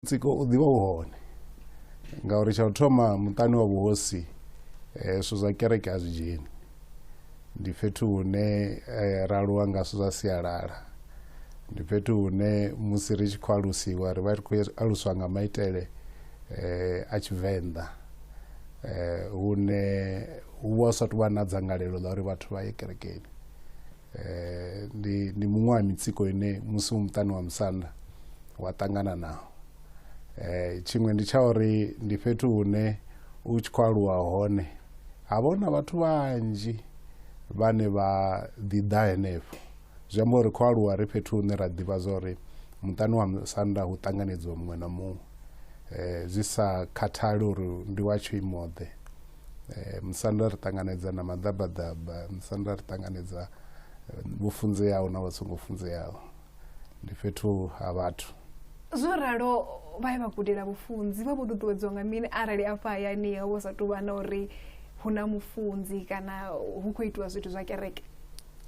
Mutsiko u ḓivha u hone ngauri tsha u thoma muṱani wa vhuhosi zwithu zwa kereke a zwi dzheni. Ndi fhethu hune ra aluwa nga zwithu zwa sialala, ndi fhethu hune musi ri tshi khou alusiwa ri vha ri khou aluswa nga maitele a Tshivenḓa, hune hu vha hu sa tou vha na dzangalelo ḽa uri vhathu vha ye kerekeni. Ndi muṅwe wa mitsiko ine musi u muṱani wa musanda wa ṱangana naho. Tshiṅwe ndi tsha uri ndi fhethu hune u tshi khou aluwa hone ha vha hu na vhathu vhanzhi vhane vha ḓi ḓa henefho, zwi amba uri khou aluwa ri fhethu hune ra ḓivha zwa uri muṱani wa musanda hu ṱanganedziwa muṅwe na muṅwe, zwi sa khathali uri ndi wa tshiimo ḓe. Musanda ri ṱanganedza na maḓabaḓaba, musanda ri ṱanganedza vho funzeaho na vha songo funzeaho, ndi fhethu ha vhathu. Zwo ralo vha ye vha gudela vhufunzi vha vho ṱuṱuwedzwa nga mini arali afha hayani ho vha sa tou vha na uri hu na mufunzi kana hu khou itiwa zwithu zwa kereke?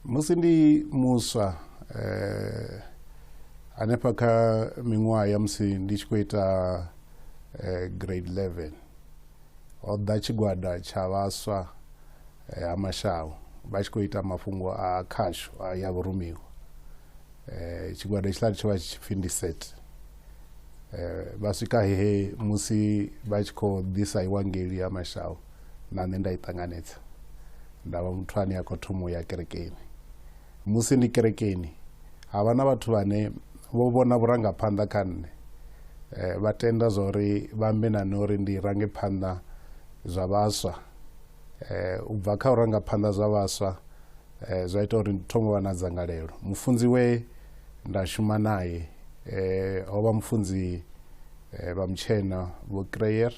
Musi ndi muswa hanefha kha miṅwaha ya musi ndi tshi khou ita grade 11 ho ḓa tshigwada tsha vhaswa ha Mashau vha tshi khou ita mafhungo a khasho ya vhurumiwa. Tshigwada hetshiḽa tsho vha tshi pfhi ndi set. Vha swika he musi vha tshi khou ḓisa iwangeli ya Mashau na nṋe nda i ṱanganedza, nda vha muthu ane a khou thoma u ya kerekeni. Musi ndi kerekeni ha vha na vhathu vhane vho vhona vhurangaphanḓa kha nṋe, vha tenda zwa uri vha ambe na nṋe uri ndi range phanḓa zwa vhaswa. U bva kha u ranga phanḓa zwa vhaswa zwa ita uri ndi thome u vha na dzangalelo. Mufunzi we nda shuma naye ho vha mufunzi vha mutshena Vho Kreyer,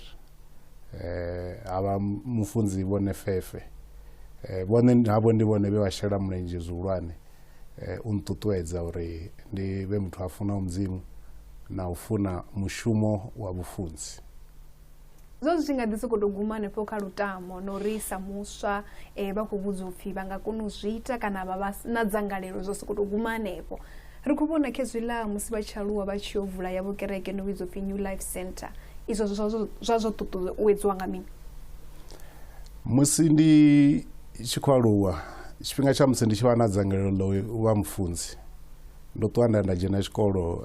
ha vha mufunzi Vho Nefefe. Vhone havho ndi vhone vhe vha shela mulenzhe zwihulwane u nṱuṱuwedza uri ndi vhe muthu a funaho Mudzimu na u funa mushumo wa vhufunzi. Zwo zwi tshi nga ḓi sokou tou guma hanefho kha lutamo na uri sa muswa vha khou vhudzwa upfhi vha nga kona u zwi ita kana vha vha na dzangalelo, zwo sokou tou guma hanefho. Ri khou vhona khezwiḽa musi vha tshi aluwa vha tshi yo vula yavho kereke no vhidzwa upfhi New Life Center, izwo zwa zwo ṱuṱuwedziwa nga mini? Musi ndi tshi khou aluwa, tshifhinga tsha musi ndi tshi vha na dzangalelo ḽa u vha mufunzi, ndo ṱuwa nda nda dzhena tshikolo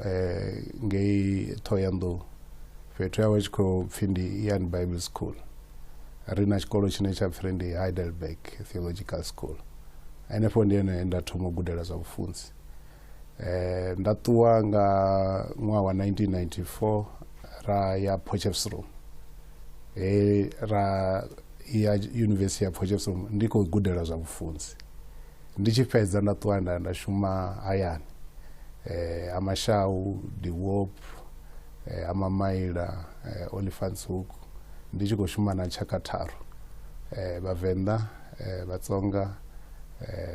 ngei Thohoyandou, fhethu ya vha tshi khou pfhi ndi Ian Bible School. Ri na tshikolo tshine tsha pfhi ndi Heidelberg Theological School. Henefho ndi hone nda thoma u gudela zwa vhufunzi. Nda ṱuwa nga ṅwaha wa 1994 ra ya Potchefstroom, he ra ya University ya Potchefstroom ndi khou gudela zwa vhufunzi. Ndi tshi fhedza nda ṱuwa nda nda shuma hayani, ha Mashau, Diwop, ha Mamaila, Olifantshoek, ndi tshi khou shuma na tshaka tharu, Vhavenḓa, Vhatsonga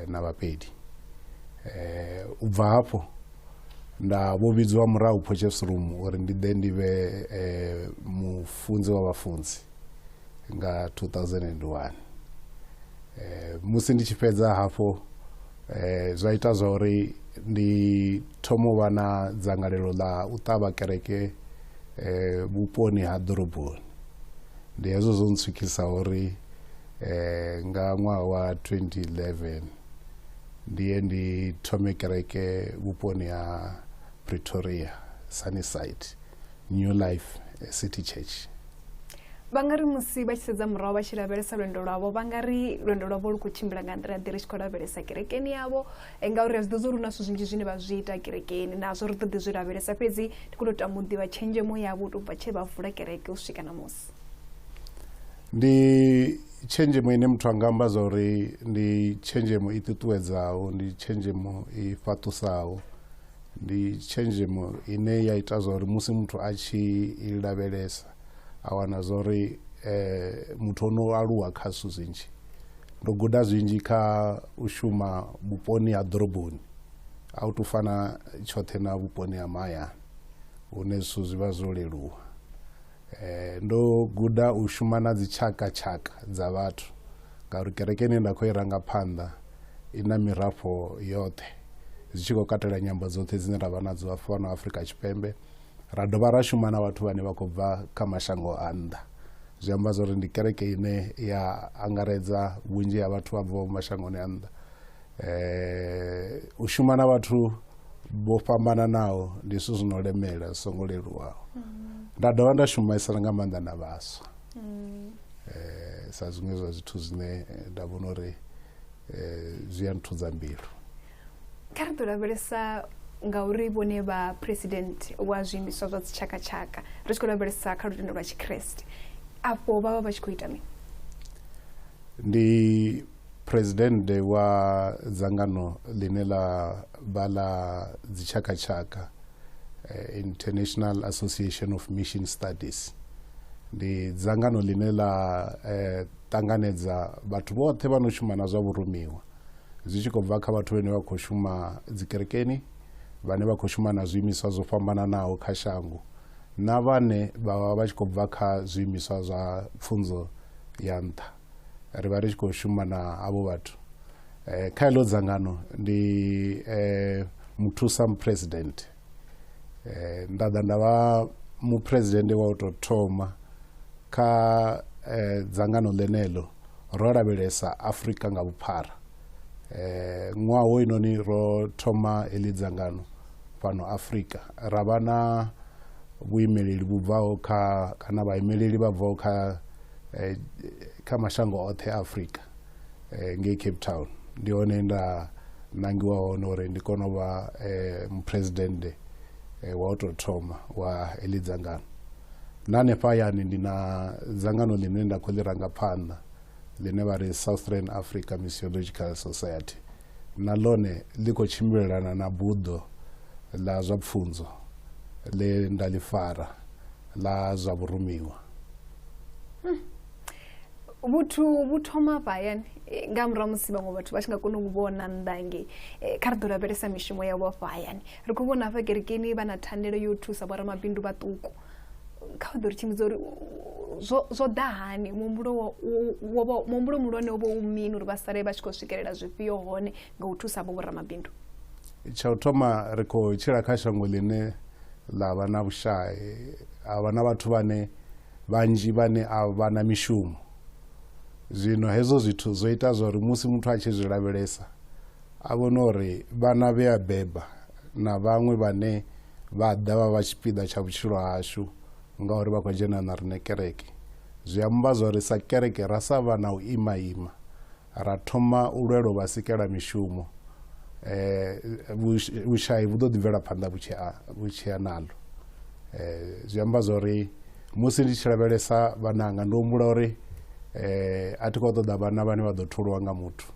na Vhapedi. U bva hafho nda vho vhidziwa murahu Potchefstroom uri ndi ḓe ndi vhe mufunzi wa vhafunzi nga 2001. Musi ndi tshi fhedza hafho zwa ita zwa uri ndi thoma u vha na dzangalelo ḽa u ṱavha kereke vhuponi ha ḓoroboni. Ndi hezwo zwo ntswikisa uri nga ṅwaha wa 2011 ndi ye ndi thome kereke vhuponi ha Pretoria, Sunnyside, New Life City Church. Vha nga ri musi vha tshi sedza murahu vha tshi lavhelesa lwendo lwavho, vha nga ri lwendo lwavho lu khou tshimbila nga nḓila ḓe ri tshi khou lavhelesa kerekeni yavho, ngauri a zwi ḓo zwa uri hu na zwithu zwinzhi zwine vha zwi ita kerekeni, nazwo ri ḓo ḓi zwi lavhelesa, fhedzi ndi khou tou tama u ḓivha tshenzhemo yavho u tou bva tshe vha vula kereke u swika ṋamusi. Ndi tshenzhemo ine muthu anga amba zwa uri ndi tshenzhemo i ṱuṱuwedzaho, ndi tshenzhemo i fhaṱusaho, ndi tshenzhemo ine ya ita zwa uri musi muthu a tshi i lavhelesa a wana zwa uri muthu ono aluwa kha zwithu zwinzhi. Ndo guda zwinzhi kha u shuma vhuponi ha ḓoroboni, a u tou fana tshoṱhe na vhuponi ha mahayani hune zwithu zwi vha zwo leluwa. Ndo guda u shuma na dzi tshakatshaka dza vhathu ngauri kereke ine nda khou i ranga phanḓa i na mirafho yoṱhe, zwi tshi khou katela nyambo dzoṱhe dzine ra vha nadzo fhano Afrika Tshipembe. Ra dovha ra shuma na vhathu vhane vha khou bva kha mashango a nnḓa. Zwi amba zwa uri ndi kereke ine ya angaredza vhunzhi ha vhathu vha bvaho mashangoni a nnḓa. U shuma na vhathu vho fhambananaho ndi zwithu zwi no lemela, zwi songo leluwaho. Nda dovha nda shumisana nga maanḓa na vhaswa. Sa zwiṅwe zwa zwithu zwine nda vhona uri zwi a nthudza mbilu. Kha ri ḓo lavhelesa ngauri vhone vha president wa zwiimiswa zwa dzitshakatshaka, ri tshi khou lavhelesa kha lutendo lwa Tshikreste, afho vha vha vha tshi khou ita mini? Ndi president wa dzangano ḽine ḽa vha ḽa dzitshakatshaka, International Association of Mission Studies. Ndi dzangano ḽine ḽa ṱanganedza vhathu vhoṱhe vha no shuma na zwa vhurumiwa, zwi tshi khou bva kha vhathu vhane vha khou shuma dzikerekeni, vhane vha khou shuma na zwiimiswa zwo fhambananaho kha shango, na vhane vha vha vha tshi khou bva kha zwiimiswa zwa pfunzo ya nṱha. Ri vha ri tshi khou shuma na avho vhathu. Kha heḽo dzangano ndi muthusa mupresident. Nda ḓa nda vha mupresident wa u tou thoma kha dzangano ḽeneḽo, ro lavhelesa Afrika nga vhuphara. Ṅwaha hoyunoni ro thoma heḽi dzangano fhano Afrika, ra vha na vhuimeleli vhu bvaho kha, kana vhaimeleli vha bvaho kha kha mashango oṱhe a Afrika ngei Cape Town. Ndi hone nda nangiwa hone uri ndi kone u vha mupresidennde wa u tou thoma wa heḽi dzangano. Na hanefha hayani ndi na dzangano ḽine nda khou ḽi ranga phanḓa ḽine vha ri Southern Africa Missiological Society, na ḽone ḽi khou tshimbilelana na buḓo ḽa zwa pfunzo ḽe nda ḽi fara ḽa zwa vhurumiwa. Vhuthu vhu thoma hafha hayani nga murahu musi vhaṅwe vhathu vha tshi nga kona u vhona nnḓa ngei. Kha ri ḓo lavhelesa mishumo yavho hafha hayani. Ri khou vhona hafha kerekeni vha na thandelo yo thusa vhoramabindu vhaṱuku. Kha vha ḓo ri tshimbidza uri zwo ḓa hani, muhumbulo muhumbulo muhulwane wo vha u mini uri vha sale vha tshi khou swikelela zwifhio hone nga u thusa avho vhoramabindu? Tsha u thoma, ri khou tshila kha shango ḽine ḽa vha na vhushai, ha vha na vhathu vhane vhanzhi vhane a vha na mishumo. Zwino hezwo zwithu zwo ita zwa uri musi muthu a tshi zwi lavhelesa a vhone uri vhana vhe a beba na vhaṅwe vhane vha ḓa vha vha tshipiḓa tsha vhutshilo hashu ngauri vha khou dzhena na riṋe kereke, zwi amba zwa uri sa kereke ra sa vha na u ima ima ra thoma u lwela u vha sikela mishumo, vhushai vhu ḓo ḓi bvela phanḓa vhu tshi ya naḽo. Zwi amba zwa uri musi ndi tshi lavhelesa vhananga ndo humbula uri a thi khou ṱoḓa vhana vhane vha ḓo tholiwa nga muthu.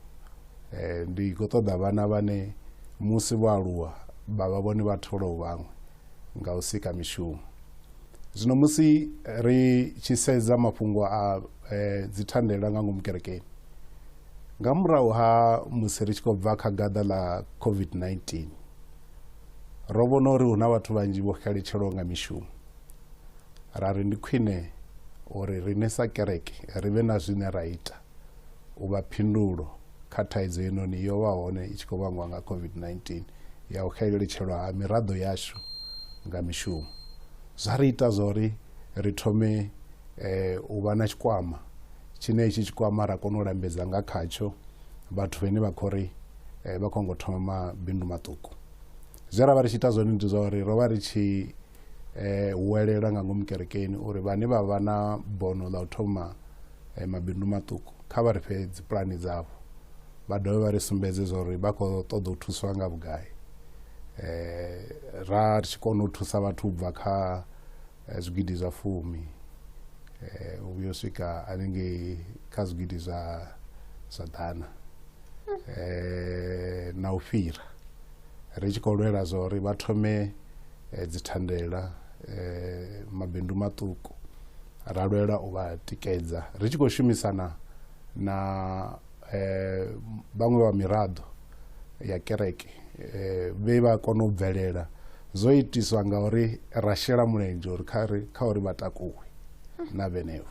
Ndi khou ṱoḓa vhana vhane musi vho aluwa vha vha vhone vha tholaho vhaṅwe nga u sika mishumo. Zwino musi ri tshi sedza mafhungo a dzithandela nga ngomu kerekeni, nga murahu ha musi ri tshi khou bva kha gaḓa ḽa COVID-19, ro vhona uri hu na vhathu vhanzhi vho xeletshelwaho nga mishumo. Ra ri ndi khwine uri riṋe sa kereke ri vhe na zwine ra ita u vha phindulo kha thaidzo heinoni yo vha hone i tshi khou vhangwa nga COVID-19 ya u xeletshelwa ha miraḓo yashu nga mishumo. Zwa ri ita zwa uri ri thome u vha na tshikwama tshine itshi tshikwama ra kona u lambedza nga khatsho vhathu vhane vha khou ri vha khou ngo thoma mabindu maṱuku. Zwe ra vha ri tshi ita zwone ndi zwa uri ro vha ri tshi huwelela nga ngomu kerekeni uri vhane vha vha na bono ḽa u thoma mabindu maṱuku kha vha ri fhe dzi pulani dzavho, vha dovhe vha ri sumbedze zwa uri vha khou ṱoḓa u thuswa nga vhugai. Ra tshi kona u thusa vhathu u bva kha zwigidi zwa 10 u vhuya u swika hanengei kha zwigidi zwa 100 na u fhira, ri tshi khou lwela zwa uri vha thome dzithandela mabindu maṱuku. Ra lwela u vha tikedza ri tshi khou shumisana na vhaṅwe vha miraḓo ya kereke vhe vha kona u bvelela. Zwo itiswa ngauri ra shela mulenzhe uri kha uri vha takuwe na vhenevho.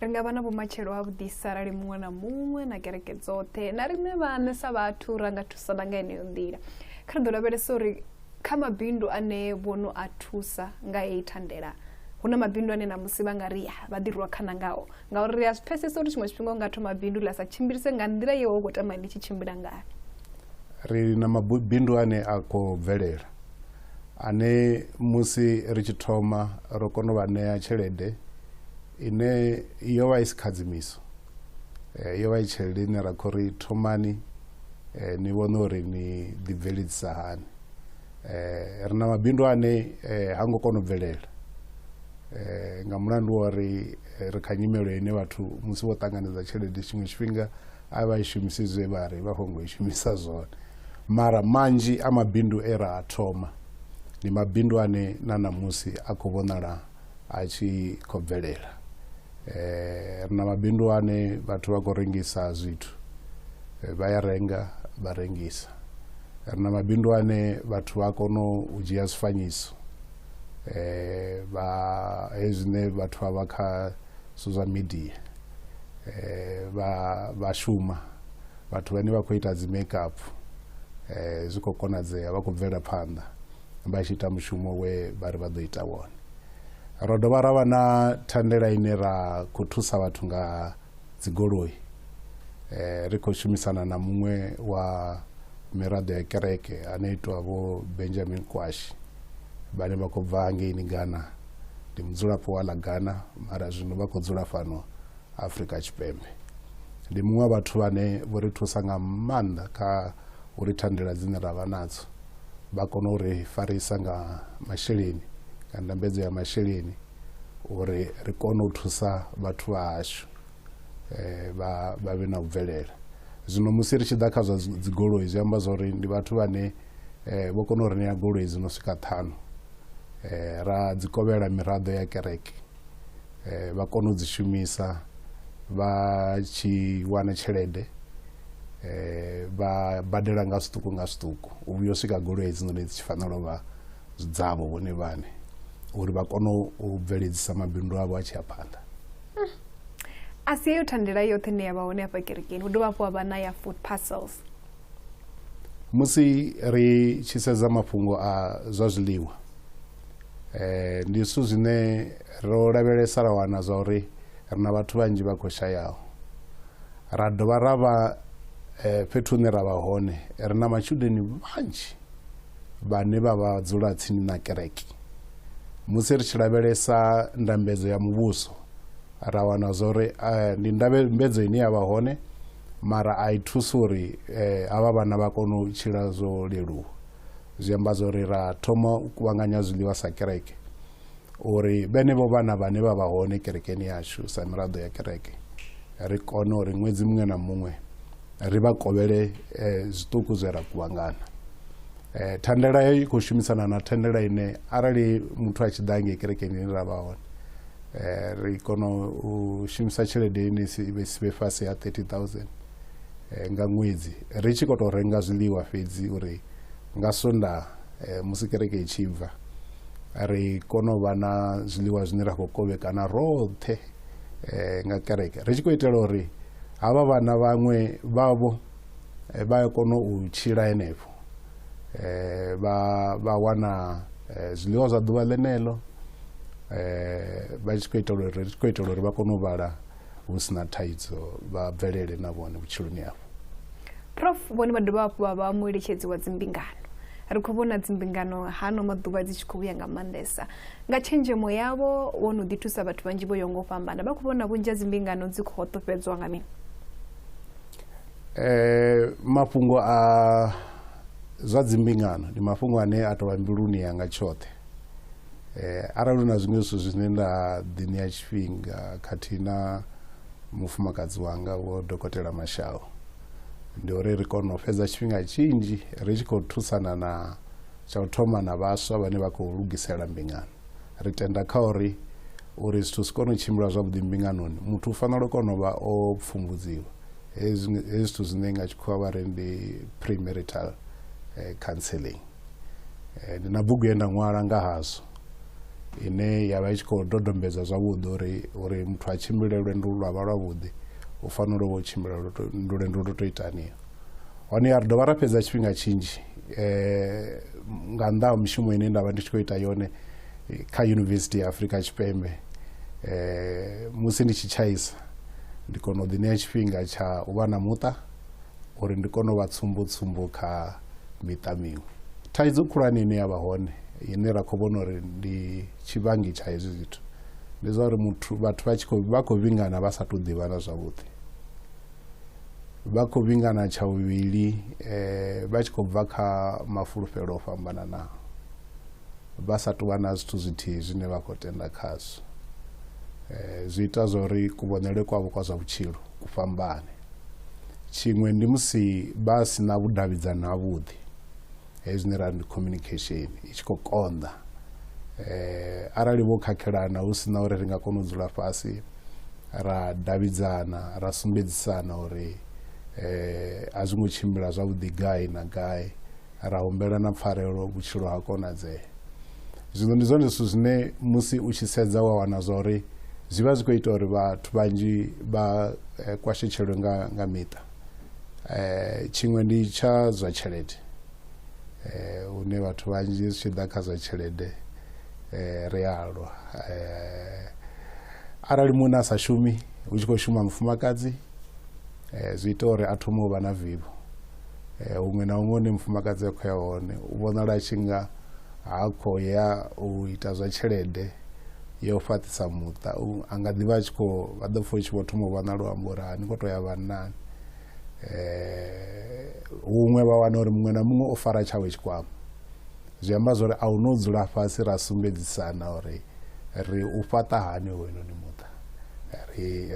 Ri nga vha na vhumatshelo ha vhuḓisa arali muṅwe na muṅwe na kereke dzoṱhe na riṋe vhaṋe sa vhathu ra nga thusana nga yeneyo nḓila. Kha ri ḓo lavhelesa uri Kha mabindu ane vhono a thusa nga heyi thandela, hu na mabindu ane na musi vha nga ri vha ḓirwa khana ngao, ngauri ri a zwi pfesesa uri tshiṅwe tshifhinga u nga thoma bindu ḽa sa tshimbilise nga nḓila ye wa khou tama ḽi tshi tshimbila ngayo. Ri na mabindu ane a khou bvelela, ane musi ri tshi thoma ro kona u vha ṋea tshelede ine yo vha i si khadzimiso, yo vha i tshelede ine ra khou ri thomani ni vhone uri ni ḓibveledzisa hani. Ri na mabindu ane ha ngo kona u bvelela nga mulandu wa uri ri kha nyimelo ine vhathu musi vho ṱanganedza tshelede tshiṅwe tshifhinga a vha i shumisi zwe vha ri vha khou ngo i shumisa zwone. Mara manzhi a mabindu e ra a thoma ndi mabindu ane na ṋamusi a khou vhonala a tshi khou bvelela. Ri na mabindu ane vhathu vha khou rengisa zwithu, vha ya renga vha rengisa. Ri na mabindu ane vhathu vha kona u dzhia zwifanyiso vha hezwi vhathu vha vha kha social media vha shuma, vhathu vhane vha khou ita dzi makeup zwi khou konadzea, vha khou bvela phanḓa vha tshi ita mushumo we vha ri vha ḓo ita wone. Ro dovha ra vha na thandela ine ra khou thusa vhathu nga dzigoloi, ri khou shumisana na muṅwe wa miraḓo ya kereke ane itwa vho Benjamin Kwashi, vhane vha khou bva hangeini Ghana, ndi mudzulapo wa ḽa Ghana mara zwino vha khou dzula fhano Afrika Tshipembe. Ndi muṅwe wa vhathu vhane vho ri thusa nga maanḓa kha uri thandela dzine ra vha nadzo vha kone u ri farisa nga masheleni, nga ndambedzo ya masheleni, uri ri kone u thusa vhathu vha hashu vha vhe na u bvelela. Zwino musi ri tshi ḓa kha zwa dzigoloi zwi amba zwori ndi vhathu vhane vho kona u ri ṋea goloi dzi no swika 5, ra dzi kovhela miraḓo ya kereke, vha kona u dzi shumisa vha tshi wana tshelede, vha badela nga zwiṱuku nga zwiṱuku u vhuya u swika goloi hedzinoni dzi tshi fanela u vha dzavho vhone vhane, uri vha kone u bveledzisa mabindu avho a tshi ya phanḓa. A si heyo thandela yoṱhe ine ya vha hone hafha kerekeni, hu dovha hafhu ha vha na ya food parcels. Musi ri tshi sedza mafhungo a zwa zwiḽiwa, ndi zwithu zwine ro lavhelesa ra wana zwa uri ri na vhathu vhanzhi vha khou shayaho. Ra dovha ra vha fhethu hune ra vha hone ri na matshudeni vhanzhi vhane vha vha dzula tsini na kereke. Musi ri tshi lavhelesa ndambedzo ya muvhuso ra wana zwa uri ndi ndambedzo ine ya vha hone mara a i thusi uri havha vhana vha kone u tshila zwo leluwa. Zwi amba zwa uri ra thoma u kuvhanganya zwiḽiwa sa kereke uri vhenevho vhana vhane vha vha hone kerekeni yashu sa miraḓo ya kereke ri kone uri ṅwedzi muṅwe na muṅwe ri vha kovhele zwiṱuku zwe ra kuvhangana. Thandela heyo i khou shumisana na thandela ine arali muthu a tshi ḓa ngei kerekeni ine ra vha hone, ri kona u shumisa tshelede ine si vhe fhasi ha 30,000 nga ṅwedzi, ri tshi khou tou renga zwiḽiwa fhedzi uri nga Sondaha musi kereke i tshi bva ri kone u vha na zwiḽiwa zwine ra khou kovhekana roṱhe nga kereke, ri tshi khou itela uri havha vhana vhaṅwe vhavho vha ya kona u tshila henefho, vha wana zwiḽiwa zwa ḓuvha ḽeneḽo, vha tshi khou itela uri ri tshi khou itela uri vha kone u vhala hu si na thaidzo, vha bvelele na vhone vhutshiloni havho. Prof, vhone vha dovha hafhu vha vha mueletshedzi wa dzimbingano. Ri khou vhona dzimbingano hano maḓuvha dzi tshi khou vhuya nga maanḓesa. Nga tshenzhemo yavho vho no ḓi thusa vhathu vhanzhi vho yaho nga u fhambana, vha khou vhona vhunzhi ha dzimbingano dzi khou hoṱofhedzwa nga mini? Mafhungo a zwa dzimbingano ndi mafhungo ane a tou vha mbiluni yanga tshoṱhe. Arali hu na zwiṅwe zwithu zwine nda ḓi ṋea tshifhinga khathihi na mufumakadzi wanga vho Dokotela Mashau, ndi uri ri kone u fhedza tshifhinga tshinzhi ri tshi khou thusana na tsha u thoma na vhaswa vhane vha khou lugisela mbingano. Ri tenda kha uri zwithu zwi kone u tshimbila zwavhuḓi mbinganoni, muthu u fanela u kona u vha o pfumbudziwa. Hezwi zwithu zwine nga tshikhuwa vha ri ndi premarital counseling. Ndi na bugu ye nda ṅwala nga hazwo ine ya vha i tshi khou dodombedza zwavhuḓi uri muthu a tshimbile lwendo lwa vha lwavhuḓi u fanela u vha u tshimbila lwendo lwo tou itaniho. Hone ri dovha ra fhedza tshifhinga tshinzhi Nga nnḓa ha mishumo ine nda vha ndi tshi khou ita yone kha Yunivesithi ya Afrika Tshipembe, musi ndi tshi tshaisa ndi kona u ḓiṋea tshifhinga tsha u vha na muṱa uri ndi kone u vha tsumbo tsumbo kha miṱa miṅwe. Thaidzo khulwane ine ya vha hone ine ra khou vhona uri ndi tshivhangi tsha hezwi zwithu ndi zwa uri muthu vhathu vha tshi khou vha khou vhingana vha sa tou ḓivhana zwavhuḓi, vha khou vhingana tsha vhuvhili vha tshi khou bva kha mafulufhelo o fhambananaho, vha sa tou vha na zwithu zwithihi zwine vha khou tenda khazwo. Zwi ita zwa uri kuvhonele kwavho kwa zwa vhutshilo ku fhambane. Tshiṅwe ndi musi vha si na vhudavhidzani havhuḓi, hezwi zwine ra ri ndi communication i tshi khou konḓa. Arali vho khakhelana hu si na uri ri nga kona u dzula fhasi ra davhidzana ra sumbedzisana uri a zwi ngo tshimbila zwavhuḓi gai na gai, ra humbela na pfarelo, vhutshilo ha konadzea. Zwino ndi zwone zwithu zwine musi u tshi sedza wa wana zwa uri zwi vha zwi khou ita uri vhathu vhanzhi vha kwashetshelwe nga miṱa. Tshiṅwe ndi tsha zwa tshelede, hune vhathu vhanzhi zwi tshi ḓa kha zwa tshelede ri a lwa. Arali munna a sa shumi hu tshi khou shuma mufumakadzi, zwi ita uri a thome u vha na vivho. Huṅwe na huṅwe hune mufumakadzi a khou ya hone u vhonala a tshi nga ha khou ya u ita zwa tshelede ya u fhaṱisa muṱa, a nga ḓi vha a tshi khou vha ḓo pfha u tshi vho thoma u vha na luambo uri ha ni khou tou ya vhannani. Huṅwe vha wana uri muṅwe na muṅwe o fara tshawe tshikwama, zwi amba zwori a hu no dzula fhasi ra sumbedzisana uri ri u fhaṱa hani hoyunoni muṱa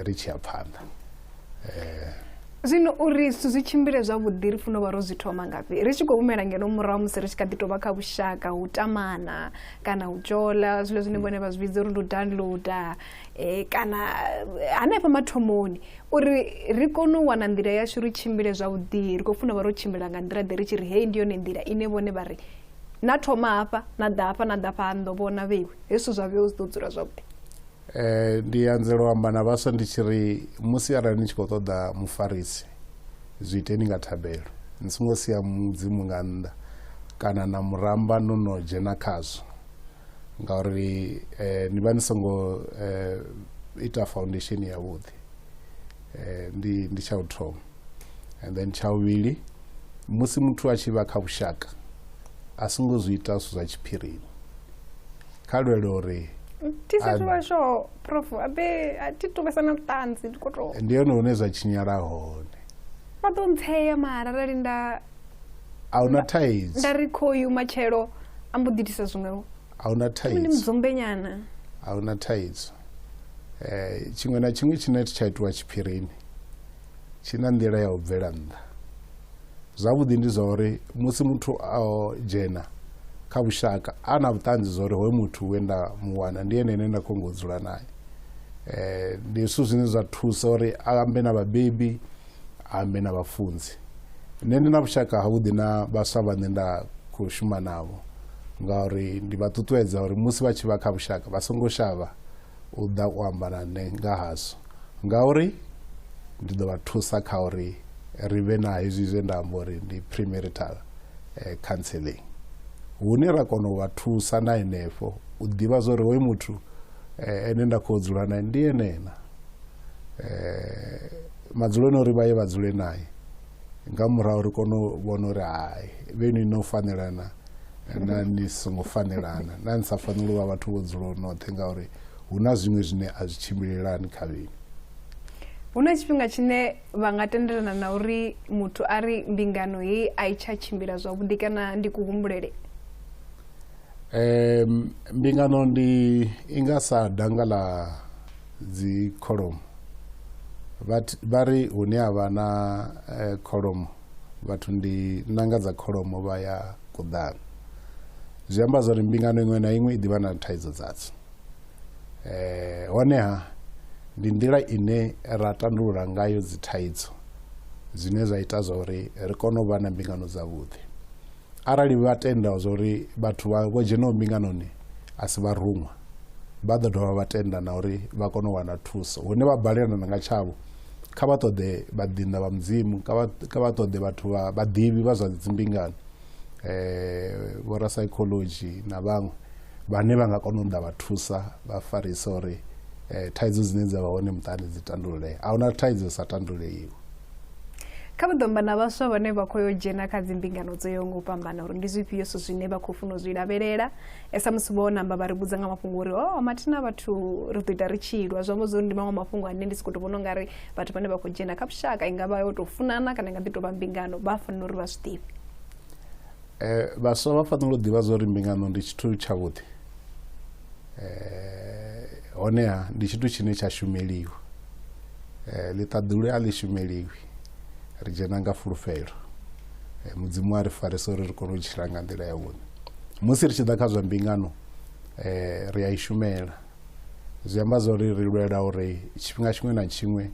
ri tshi ya phanḓa. Zwino uri zwithu zwi tshimbile zwavhuḓi ri funa u vha ro zwi thoma ngafhi? Ri tshi khou humela ngeno murahu musi ri tshi kha ḓi tou vha kha vhushaka, hu tamana kana u dzhola, zwiḽa zwine vhone vha zwi vhidza uri ndi u downloader, kana hanefha mathomoni, uri ri kone u wana nḓila yashu ri tshimbile zwavhuḓi, ri khou funa vha ro tshimbila nga nḓila ḓe ri tshi ri heyi ndi yone nḓila ine vhone vha ri na thoma hafha na ḓa hafha na ḓa hafha ndo vhona vheiwe hezwi zwa vheiwe zwi ḓo dzula zwavhuḓi. Ndi anzela u amba na vhaswa ndi tshi ri musi arali ni tshi khou ṱoḓa mufarisi zwi iteni nga thabelo, ni songo sia mudzimu nga nnḓa kana na muramba no no dzhena khazwo, ngauri ni vha ni songo ita foundation yavhuḓi. Ndi tsha u thoma. And then tsha vhuvhili, musi muthu a tshi vha kha vhushaka a songo zwi ita zwithu zwa tshiphirini, kha lwele uri thi sa vha sho prof abe a thi to vhesa na vhuṱanzi, ndi khou tou ndi hone hune zwa tshinyala hone. Vha ḓo ntsea mara arali nda a huna thaidzo, nda ri khoyu matshelo a mbo ḓi itisa zwiṅwevho, a huna thaidzo, ndi mudzumbenyana, a huna thaidzo. Tshiṅwe na tshiṅwe tshine tsha itiwa tshiphirini tshi na nḓila ya u bvela nnḓa. Zwavhuḓi ndi zwa uri musi muthu a dzhena kha vhushaka a na vhuṱanzi zwa uri hoyu muthu we nda mu wana ndi ene ane nda khou ngo dzula naye. Ndi zwithu zwine zwa thusa uri a ambe na vhabebi, a ambe na vhafunzi. Nṋe ndi na vhushaka havhuḓi na vhaswa vhane nda khou shuma navho, ngauri ndi vha ṱuṱuwedza uri musi vha tshi vha kha vhushaka vha songo shavha u ḓa u amba na nṋe nga hazwo, ngauri ndi ḓo vha thusa kha uri ri vhe na hezwi zwe nda amba uri ndi premarital counseling, hune ra kona u vha thusa na henefho u ḓivha zwa uri hoyu muthu ene nda khou dzula naye ndi ene na madzuloni uri vha ye vha dzule naye, nga murahu ri kone u vhona uri hai vheni no fanelana na ni songo fanelana, na ni sa faneli u vha vhathu vho dzulaho noṱhe, ngauri hu na zwiṅwe zwine a zwi tshimbilelani kha vheni. Hu na tshifhinga tshine vha nga tendelana na uri muthu a ri mbingano heyi a i tsha tshimbila zwavhuḓi, kana ndi kuhumbulele? Mbingano ndi i nga sa danga ḽa dzi kholomo. Vha ri hune ha vha na kholomo vhathu ndi nanga dza kholomo vha ya kuḓana. Zwi amba zwa uri mbingano iṅwe na iṅwe i ḓivha na thaidzo dzadzo. Honeha ndi nḓila ine ra tandulula ngayo dzi thaidzo zwine zwa ita zwa uri ri kone u vha na mbingano dzavhuḓi. Arali vha tenda zwa uri vhathu vha vho dzhenaho mbinganoni a si vharuṅwa, vha ḓo dovha vha tenda na uri vha kone u wana thuso. Hune vha balelana nga tshavho, kha vha ṱoḓe vhaḓinḓa vha Mudzimu, kha vha ṱoḓe vhathu vha vhaḓivhi vha zwa dzimbingano, Vho-rapsychology na vhaṅwe vhane vha nga kona u ḓa vha thusa vha farisa uri thaidzo dzine dza vha hone muṱani dzi tandululee. A huna thaidzo sa tanduleiwa. Kha vha ḓo amba na vhaswa vhane vha khou yo dzhena kha dzimbingano dzo yaho nga u fhambana uri ndi zwifhio zwithu zwine vha khou funa u zwi lavhelela. Sa musi vho namba vha ri vhudza nga mafhungo uri oh mathina vhathu ri ḓo ita ri tshi lwa, zwi amba zwori ndi maṅwe mafhungo ane ndi sokou tou vhona ungari vhathu vhane vha khou dzhena kha vhushaka i nga vha yo tou funana kana i nga ḓi tou vha mbingano vha fanela uri vha zwi ḓivhe. Vhaswa vha fanela u ḓivha zwa uri mbingano ndi tshithu tshavhuḓi, honeha ndi tshithu tshine tsha shumeliwa. Ḽiṱaḓulu a ḽi shumeliwi, ri dzhena nga fulufhelo. Mudzimu a ri farisa uri ri kone u tshila nga nḓila yavhuḓi. Musi ri tshi ḓa kha zwa mbingano, ri a i shumela. Zwi amba zwa uri ri lwela uri tshifhinga tshiṅwe na tshiṅwe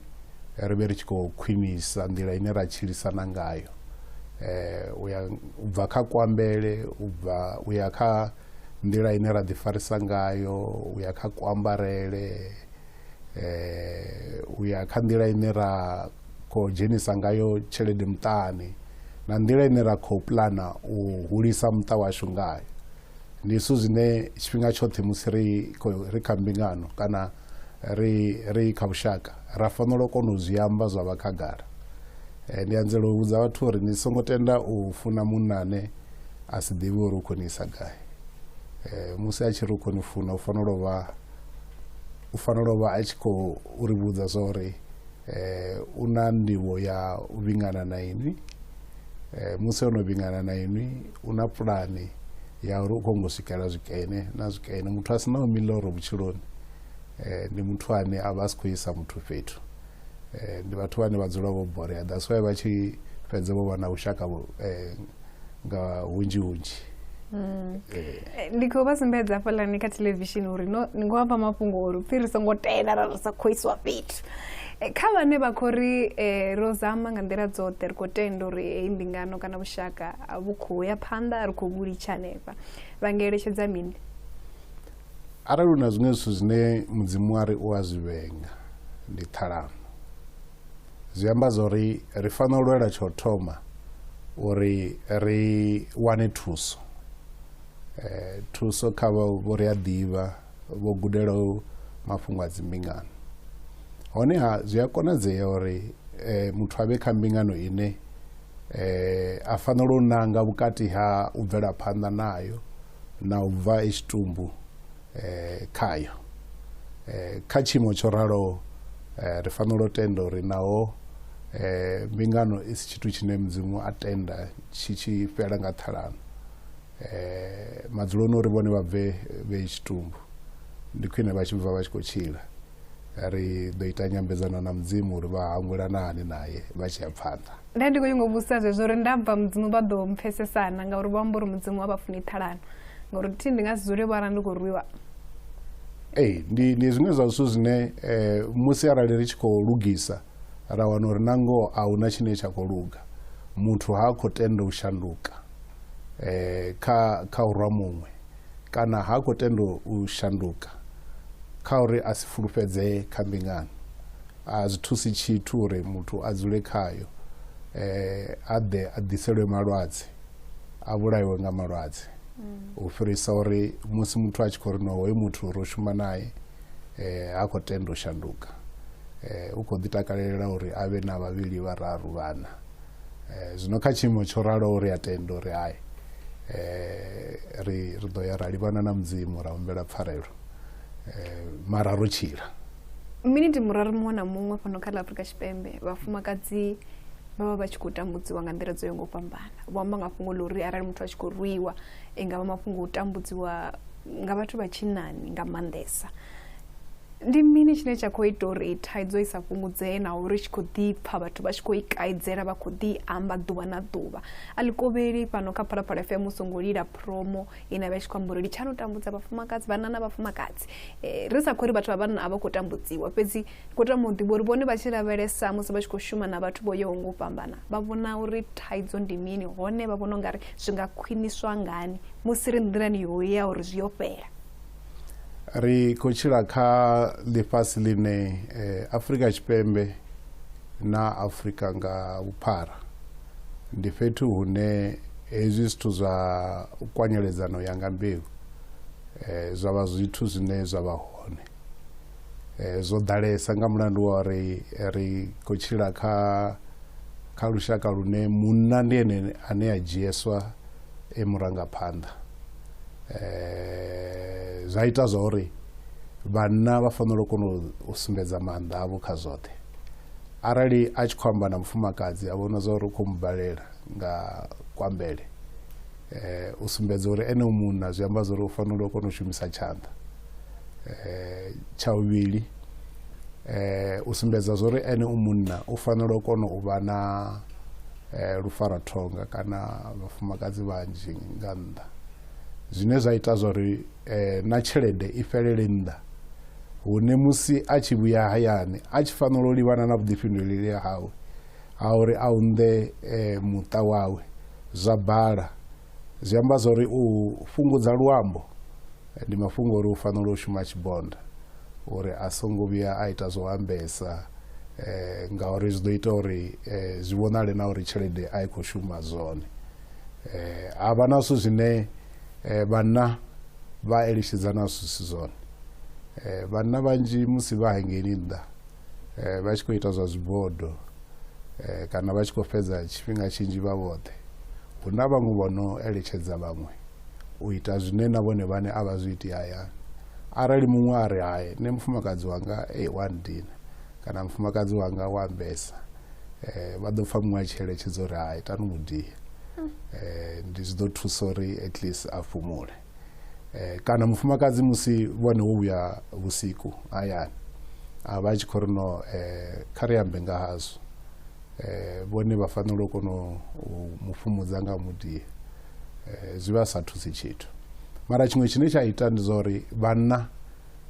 ri vhe ri tshi khou khwinisa nḓila ine ra tshilisana ngayo, u ya u bva kha kuambele, u bva u ya kha nḓila ine ra ḓifarisa ngayo, u ya kha kuambarele, u ya kha nḓila ine ra khou dzhenisa ngayo tshelede muṱani, na nḓila ine ra khou puḽana u hulisa muṱa washu ngayo. Ndi zwithu zwine tshifhinga tshoṱhe musi ri kha mbingano kana ri kha vhushaka ra fanela u kona u zwi amba zwa vha khagala. Ndi anzela u vhudza vhathu uri ni songo tenda u funa munna ane a si ḓivhe uri u khou ni isa gai. Musi a tshi ri u khou ni funa, u fanela u vha a tshi khou ri vhudza zwa uri u na ndivho ya u vhingana na inwi. Musi ono vhingana na inwi, u na pulani ya uri u khou ngo swikela zwikene na zwikene. Muthu a sinaho miḽoro vhutshiloni ndi muthu ane a vha a si khou isa muthu fhethu. Ndi vhathu vhane vha dzula vho borea, that's why vha tshi fhedza vho vha na vhushaka nga hunzhi hunzhi. Ndi khou vha sumbedza hafhaḽani kha theḽevishini uri no ni ngo amba mafhungo uri pfhi ri songo tenda ra ri sa khou iswa fhethu. Kha vhane vha khou ri ro zama nga nḓila dzoṱhe, ri khou tenda uri heyi mbingano kana vhushaka vhu khou ya phanḓa, ri khou vhu litsha hanefha, vha nga eletshedza mini? Arali hu na zwiṅwe zwithu zwine Mudzimu a ri u a zwi vhenga, ndi ṱhalano. Zwi amba zwa uri ri fanela u lwela tsha u thoma uri ri wane thuso. Thuso kha vho ri a ḓivha, vho gudelaho mafhungo a dzimbingano. Honeha zwi a konadzea uri muthu a vhe kha mbingano ine a fanela u nanga vhukati ha u bvela phanḓa nayo na u bva i tshitumbu khayo. Kha tshiimo tsho raloho, ri fanela u tenda uri naho mbingano i si tshithu tshine Mudzimu a tenda tshi tshi fhela nga ṱhalano, madzuloni uri vhone vha bve vhe tshitumbu, ndi khwine vha tshi bva vha tshi khou tshila. Ri ḓo ita nyambedzano na Mudzimu uri vha hangwelana hani naye vha tshi ya phanḓa. Nda ndi khou nyanga u vhudzisa zwezwo uri nda bva Mudzimu vha ḓo mpfesesana, ngauri vho amba uri Mudzimu a vha funi ṱhalano, ngauri thi ndi nga si dzule vho arali ndi khou rwiwa. Ee, ndi zwiṅwe zwa zwithu zwine musi arali ri tshi khou lugisa ra wana uri na ngoho a huna tshine tsha khou luga, muthu ha khou tenda u shanduka kha u rwa muṅwe, kana ha khou tenda u shanduka kha uri a si fulufhedzee kha mbingano, a zwi thusi tshithu uri muthu a dzule khayo, a ḓe a ḓiselwe malwadze, a vhulaiwe nga malwadze, u fhirisa uri musi muthu a tshi khou ri no hoyu muthu ro shuma naye, ha khou tenda u shanduka, u khou ḓi takalela uri a vhe na vhavhili vhararu vhana. Zwino kha tshiimo tsho raloho ri a tenda uri hai, ri ḓo ya ra livhana na Mudzimu ra humbela pfarelo, mara ro tshila. Miniti muraru muṅwe na muṅwe fhano kha ḽa Afrika Tshipembe vhafumakadzi vha vha vha tshi khou tambudziwa nga nḓila dzo yaho nga u fhambana. Vho amba nga fhungo ḽa uri arali muthu a tshi khou rwiwa, i nga vha mafhungo a u tambudziwa nga vhathu vha tshinnani nga maanḓesa. Ndi mini tshine tsha khou ita uri thaidzo i sa fhungudzee na uri tshi khou ḓi pfha vhathu vha tshi khou i kaidzela, vha khou ḓi amba ḓuvha na ḓuvha? A ḽi kovheli fhano kha Phalaphala FM u songo lila promo ine ya vha i tshi khou amba uri litshani u tambudza vhafumakadzi, vhanna na vhafumakadzi. Ri sa khou ri vhathu vha vhanna a vha khou tambudziwa, fhedzi khou tama u ḓivha uri vhone vha tshi lavhelesa musi vha tshi khou shuma na vhathu vho yaho nga u fhambana, vha vhona uri thaidzo ndi mini, hone vha vhona ungari zwi nga khwiniswa ngani musi ri nḓilani yo ya uri zwi yo fhela. Ri khou tshila kha ḽifhasi ḽine Afrika Tshipembe na Afrika nga vhuphara ndi fhethu hune Hezwi zwithu zwa u kwanyeledzano ya nga mbeu zwa vha zwithu zwine zwa vha hone, zwo ḓalesa nga mulandu wa uri ri khou tshila kha lushaka lune munna ndi ene ane a dzhieswa e murangaphanḓa. Zwa ita zwa uri vhanna vha fanela u kona u sumbedza maanḓa avho kha zwoṱhe. Arali a tshi khou amba na mufumakadzi a vhona zwa uri u khou mubalela nga kuambele, u sumbedza uri ene u munna, zwi amba zwa uri u fanela u kona u shumisa tshanḓa. Tsha vhuvhili, u sumbedza zwa uri ene u munna u fanela u kona u vha na lufarathonga kana vhafumakadzi vhanzhi nga nnḓa, zwine zwa ita zwa uri na tshelede i fhelele nnḓa, hune musi a tshi vhuya hayani a tshi fanela u livhana na vhuḓifhinduleli hawe ha uri a unḓe muṱa wawe zwa bala. Zwi amba zwa uri u fhungudza luambo ndi mafhungo uri u fanela u shuma tshibonda uri a songo vhuya a ita zwo ambesa, ngauri zwi ḓo ita uri zwi vhonale na uri tshelede a i khou shuma zwone. Ha vha na zwithu zwine vhanna vha eletshedzana zwithu si zwone. Vhanna vhanzhi musi vha hangeini nnḓa vha tshi khou ita zwa zwibodo kana vha tshi khou fhedza tshifhinga tshinzhi vha vhoṱhe, hu na vhaṅwe vho no eletshedza vhaṅwe u ita zwine na vhone vhane a vha zwi iti hayani. Arali muṅwe a ri hai, nṋe mufumakadzi wanga wa nndina kana mufumakadzi wanga wa ambesa, vha ḓo pfa muṅwe a tshi eletshedza uri hai, tani mudia, ndi zwi ḓo thusa uri at least a fhumule. Kana mufumakadzi musi vhone wo vhuya vhusiku hayani a vha tshi khou ri no, kha ri ambe nga hazwo, vhone vha fanela u kona u mu fhumudza nga mudia, zwi vha sa thusi tshithu. Mara tshiṅwe tshine tsha ita ndi zwa uri vhanna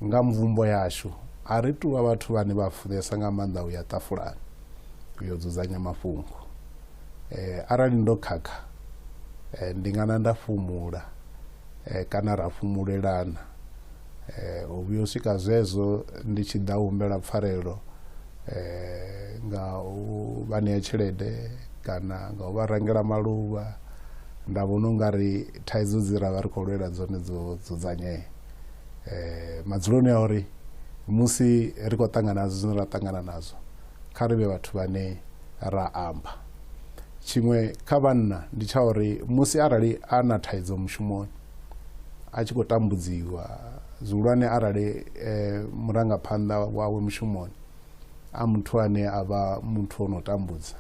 nga mvumbo yashu a ri tuvha vhathu vhane vha funesa nga maanḓa u ya ṱafulani u yo dzudzanya mafhungo. Arali ndo khakha, ndi nga na nda fhumula, kana ra fhumulelana, u vhuya u swika zwezwo ndi tshi ḓa u humbela pfarelo nga u vha ṋea tshelede kana nga u vha rangela maluvha, nda vhona ungari thaidzo dzi ra vha ri khou lwela dzone dzo dzudzanyea. Madzuloni a uri musi ri khou ṱangana nazwo zwine ra ṱangana nazwo, kha ri vhe vhathu vhane ra amba. Tshiṅwe kha vhanna ndi tsha uri musi arali a na thaidzo mushumoni a tshi khou tambudziwa, zwihulwane arali murangaphanḓa wawe mushumoni a muthu ane a vha muthu ono tambudza,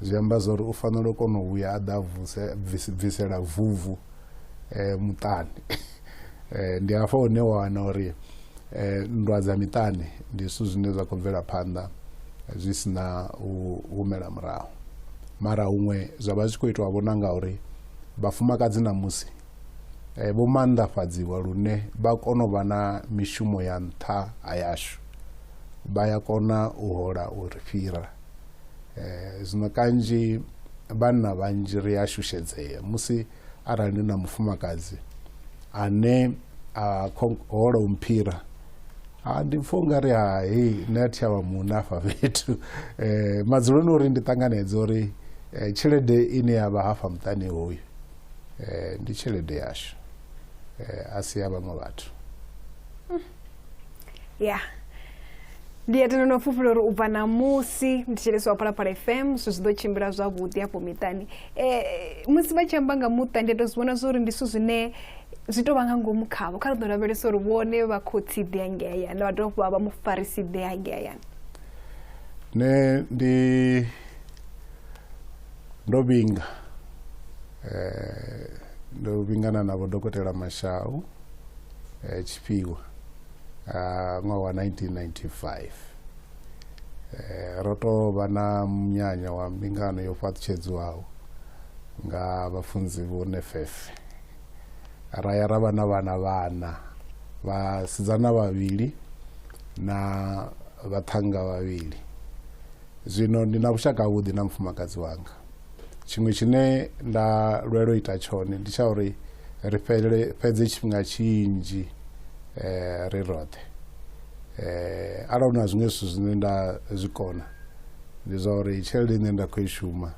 zwi amba zwa uri u fanela u kona u vhuya a ḓa bvisela vuvu muṱani. Ndi hafha hune wa wana uri nndwa dza miṱani ndi zwithu zwine zwa khou bvela phanḓa zwi sina u humela murahu. Mara huṅwe zwa vha zwi khou itwa vhona ngauri vhafumakadzi ṋamusi vho maanḓafhadziwa lune vha kona u vha na mishumo ya nṱha ha yashu, vha ya kona u hola u ri fhira. Zwino kanzhi vhanna vhanzhi ri a shushedzea musi arali ndi na mufumakadzi ane a hola u mphira, ndi pfha ungari hai, nṋe a thi a vha munna hafha fhethu. Madzuloni uri ndi ṱanganedze uri tshelede ine ya vha hafha muṱani hoyu ndi tshelede yashu, a si ya vhaṅwe vhathu. Ya, ndi a tenda no fhufhela uri u bva ṋamusi mthetshelesi wa Phalaphala FM zwithu zwi ḓo tshimbila zwavhuḓi afho miṱani. Musi vha tshi amba nga muṱa ndi a tou zwi vhona zwa uri ndi zwithu zwine zwi tou vha nga ngomu khavho. Kha ri ḓo lavhelesa uri vhone vha khotsi ḓe hangei hayani, vha dovha vha vha mufarisi ḓe hangei hayani. Nṋe ndi ndo vhinga, ndo vhingana na vho Dokotela Mashau Tshifhiwa ṅwaha wa 1995. Ro to vha na munyanya wa mbingano yo fhaṱutshedziwaho nga vhafunzi vho Nefefe. Ra ya ra vha na vhana vhana, vhasidzana vhavhili na vhaṱhannga vhavhili. Zwino ndi na vhushaka havhuḓi na mufumakadzi wanga. Tshiṅwe tshine nda lwela u ita tshone ndi tsha uri ri fhedze tshifhinga tshinzhi ri roṱhe. Arali hu na zwiṅwe zwithu zwine nda zwi kona ndi zwa uri tshelede ine nda khou i shuma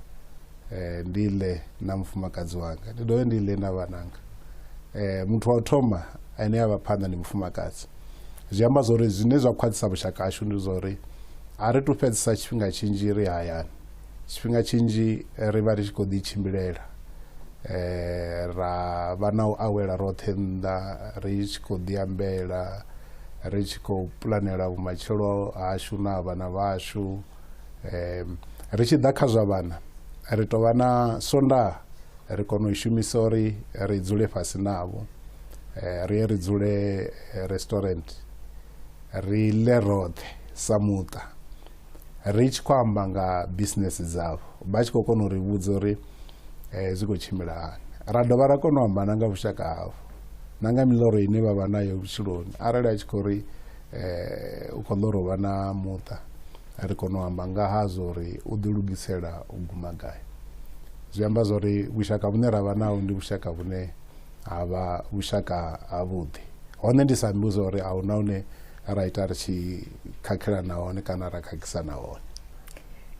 Ndi ḽe na mufumakadzi wanga, ndi dovhe ndi ḽe na vhananga. Muthu wa u thoma ane a vha phanḓa ndi mufumakadzi. Zwi amba zwori zwine zwa khwaṱhisa vhushaka hashu ndi zwa uri a ri tu fhedzisa tshifhinga tshinzhi ri hayani, tshifhinga tshinzhi ri vha ri tshi khou ḓi tshimbilela, ra vha na u awela roṱhe nnḓa, ri tshi khou ḓi ambela, ri tshi khou pulanela vhumatshelo hashu na vhana vhashu. Ri tshi ḓa kha zwa vhana, ri tou vha na Sondaha ri kona u shumisa uri ri dzule fhasi navho, ri ye ri dzule restaurant ri ḽe roṱhe sa muṱa, ri tshi khou amba nga business dzavho, vha tshi khou kona u ri vhudza uri zwi khou tshimbila hani. Ra dovha ra kona u amba na nga vhushaka havho na nga miḽoro ine vha vha nayo vhutshiloni. Arali a tshi khou ri u khou ḽora u vha na muṱa, ri kona u amba nga hazwo uri u ḓilugisela u guma gai. Zwi amba zwa uri vhushaka vhune ra vha naho ndi vhushaka vhune ha vha vhushaka havhuḓi. Hone ndi sa ambi zwa uri a huna hune ra ita ri tshi khakhelana hone kana ra khakhisana hone.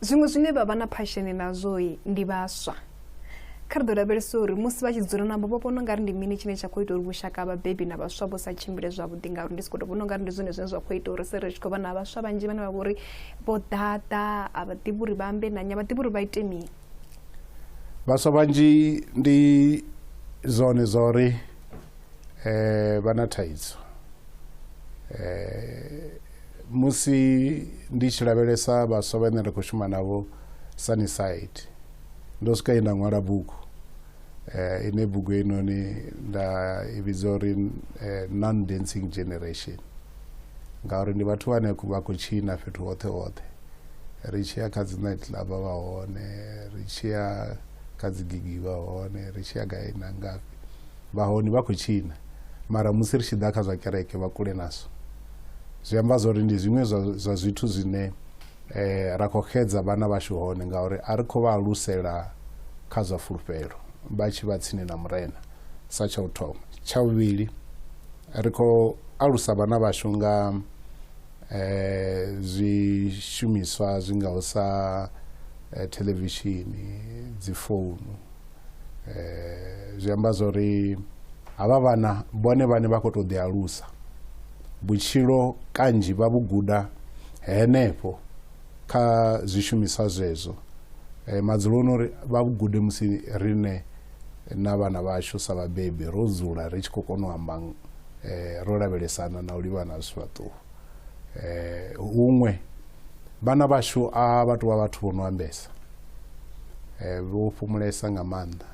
Zwiṅwe zwine vha vha na phasheni nazwo ndi vhaswa. Kha ri ḓo lavhelesa uri musi vha tshi dzula navho vho vhona ungari ndi mini tshine tsha khou ita uri vhushaka ha vhabebi na vhaswa vhu sa tshimbile zwavhuḓi, ngauri ndi sokou tou vhona ungari ndi zwone zwine zwa khou ita uri se ri tshi khou vha na vhaswa vhanzhi vhane vha vha uri vho ḓaḓa, a vha ḓivhi uri vha ambe na nnyi, a vha ḓivhi uri vha ite mini. Vhaswa vhanzhi ndi zwone zwa uri vha na thaidzo. Musi ndi tshi lavhelesa vhaswa vhane ra khou shuma navho Sunnyside, ndo swika nda ṅwala bugu, ine bugu heinoni nda i vhidza uri non-dancing generation, ngauri ndi vhathu vhane vha khou tshina fhethu hoṱhe hoṱhe. Ri tshi ya kha dzi night club vha hone, ri tshi ya kha dzi gigi vha hone, ri tshi ya gai na ngafhi vha hone, vha khou tshina. Mara musi ri tshi ḓa kha zwa kereke vha kule nazwo. Zwi amba zwa uri ndi zwiṅwe zwa zwithu zwine ra khou xedza vhana vhashu hone, ngauri a ri khou vha alusela kha zwa fulufhelo vha tshi vha tsini na Murena sa tsha u thoma. Tsha vhuvhili, ri khou alusa vhana vhashu nga zwishumiswa zwi ngaho sa thelevishini, dzi founu. Zwi amba zwa uri havha vhana vhone vhane vha khou tou ḓi alusa vhutshilo kanzhi vha vhu guda henefho kha zwishumiswa zwezwo. Madzuloni uri vha vhu gude musi rine na vhana vhashu sa vhabebi ro dzula ri tshi khou kona u amba, ro lavhelesana na u livhana zwifhaṱuwo. Huṅwe vhana vhashu a vha tou vha vhathu vho no ambesa, vho fhumulesa nga maanḓa.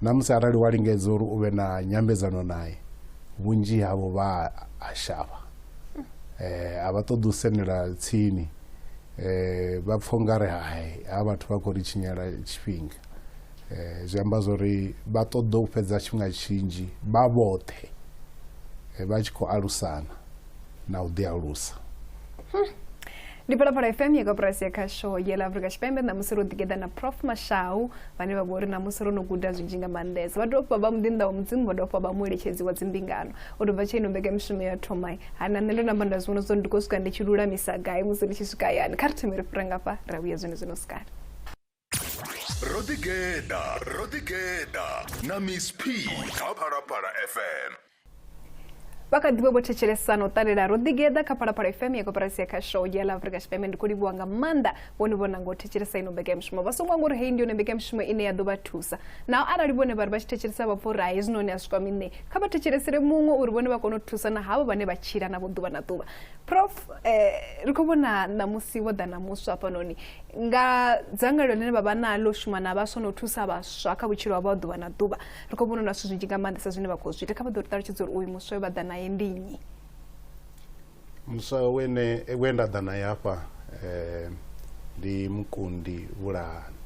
Na musi arali wa lingedza uri u vhe na nyambedzano naye, vhunzhi havho vha a shavha, a vha ṱoḓi u sendela tsini, vha pfha ungari hai ha vhathu vha khou ri tshinyela tshifhinga. Zwi amba zwa uri vha ṱoḓa u fhedza tshifhinga tshinzhi vha vhoṱhe, vha tshi khou alusana na u ḓi alusa. Ndi Phalaphala FM ya koporasi ya khasho ya ḽa Afrika Tshipembe. Ṋamusi ro ḓigeḓa na Prof Mashau vhane vha vha uri ṋamusi ro no guda zwinzhi nga maanḓesa. Vha dovha vha muḓinḓa wa Mudzimu, vha dovha vha mueletshedzi wa dzimbingano. U tou bva tsha ino mbekanyamushumo ya thoma, ha na nṋe ndo namba nda zwi vhona zwa uri ndi khou swika ndi tshi lulamisa gai musi ndi tshi swika hayani. Kha ri thome ri fhire ngafha ra vhuya zwone zwino sikala. Ro ḓigeḓa na Miss P kha Phalaphala FM. Vha kha ḓivha vho thetshelesa na u ṱalela Ro ḓigeḓa kha Phalaphala FM ya koporasi ya khasho ya ḽa Afrika Tshipembe. Ndi khou livhuwa nga maanḓa vhone vho nanga u thetshelesa ino mbekanyamushumo. Vha songo hangwa uri heyi ndi yone mbekanyamushumo ine ya ḓo vha thusa. Naho arali vhone vha ri vha tshi thetshelesa vha pfha uri hai hezwinoni a zwi kwami nṋe, kha vha thetshelesele muṅwe uri vhone vha kone u thusa na havho vhane vha tshila navho ḓuvha na ḓuvha. Prof, ri khou vhona ṋamusi wo ḓa na muswa hafhanoni nga dzangalelo ḽine vha vha naḽo u shuma na vhaswa na u thusa vhaswa kha vhutshilo havho ha ḓuvha na ḓuvha. Ri khou vhona na zwithu zwinzhi nga maanḓesa zwine vha khou zwi ita. Kha vha ḓo ri ṱalutshedza uri uyu muswa we vha ḓa naye ndi nnyi. Muswa we nda ḓa naye hafha ndi Mukundi Vhulahani.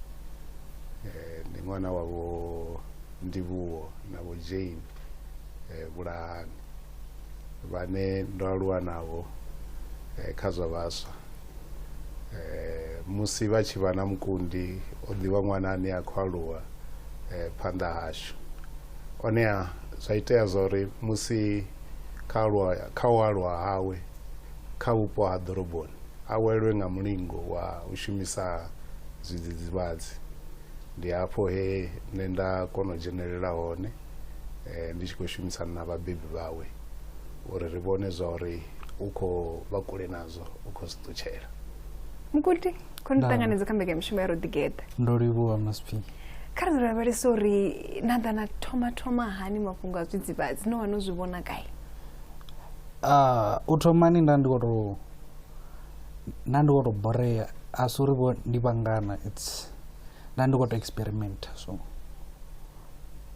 Ndi ṅwana wa vho Ndivhuwo na vho Jane Vhulahani, vhane ndo aluwa navho kha zwa vhaswa. Musi vha tshi vha na Mukundi, o ḓivha ṅwana ane a khou aluwa phanḓa hashu. Honeha zwa itea zwa uri musi kha u aluwa hawe kha vhupo ha ḓoroboni a welwe nga mulingo wa u shumisa zwidzidzivhadzi. Ndi hafho he nṋe nda kona u dzhenelela hone, ndi tshi khou shumisana na vhabebi vhawe uri ri vhone zwa uri u khou vha kule nazwo, u khou zwi ṱutshela. Mugudi, khou ni ṱanganedza kha mbekanyamushumo ya Roḓigeḓa. Ndo livhuwa Maspi. Kha ri lavhelese uri na ḓa na thoma hani mafhungo a zwidzidzivhadzi, no vha no zwi vhona gai? U thomani nda ndi khou tou borea, a si uri vho ndi vhangana, it's nda ndi khou tou experimenta, so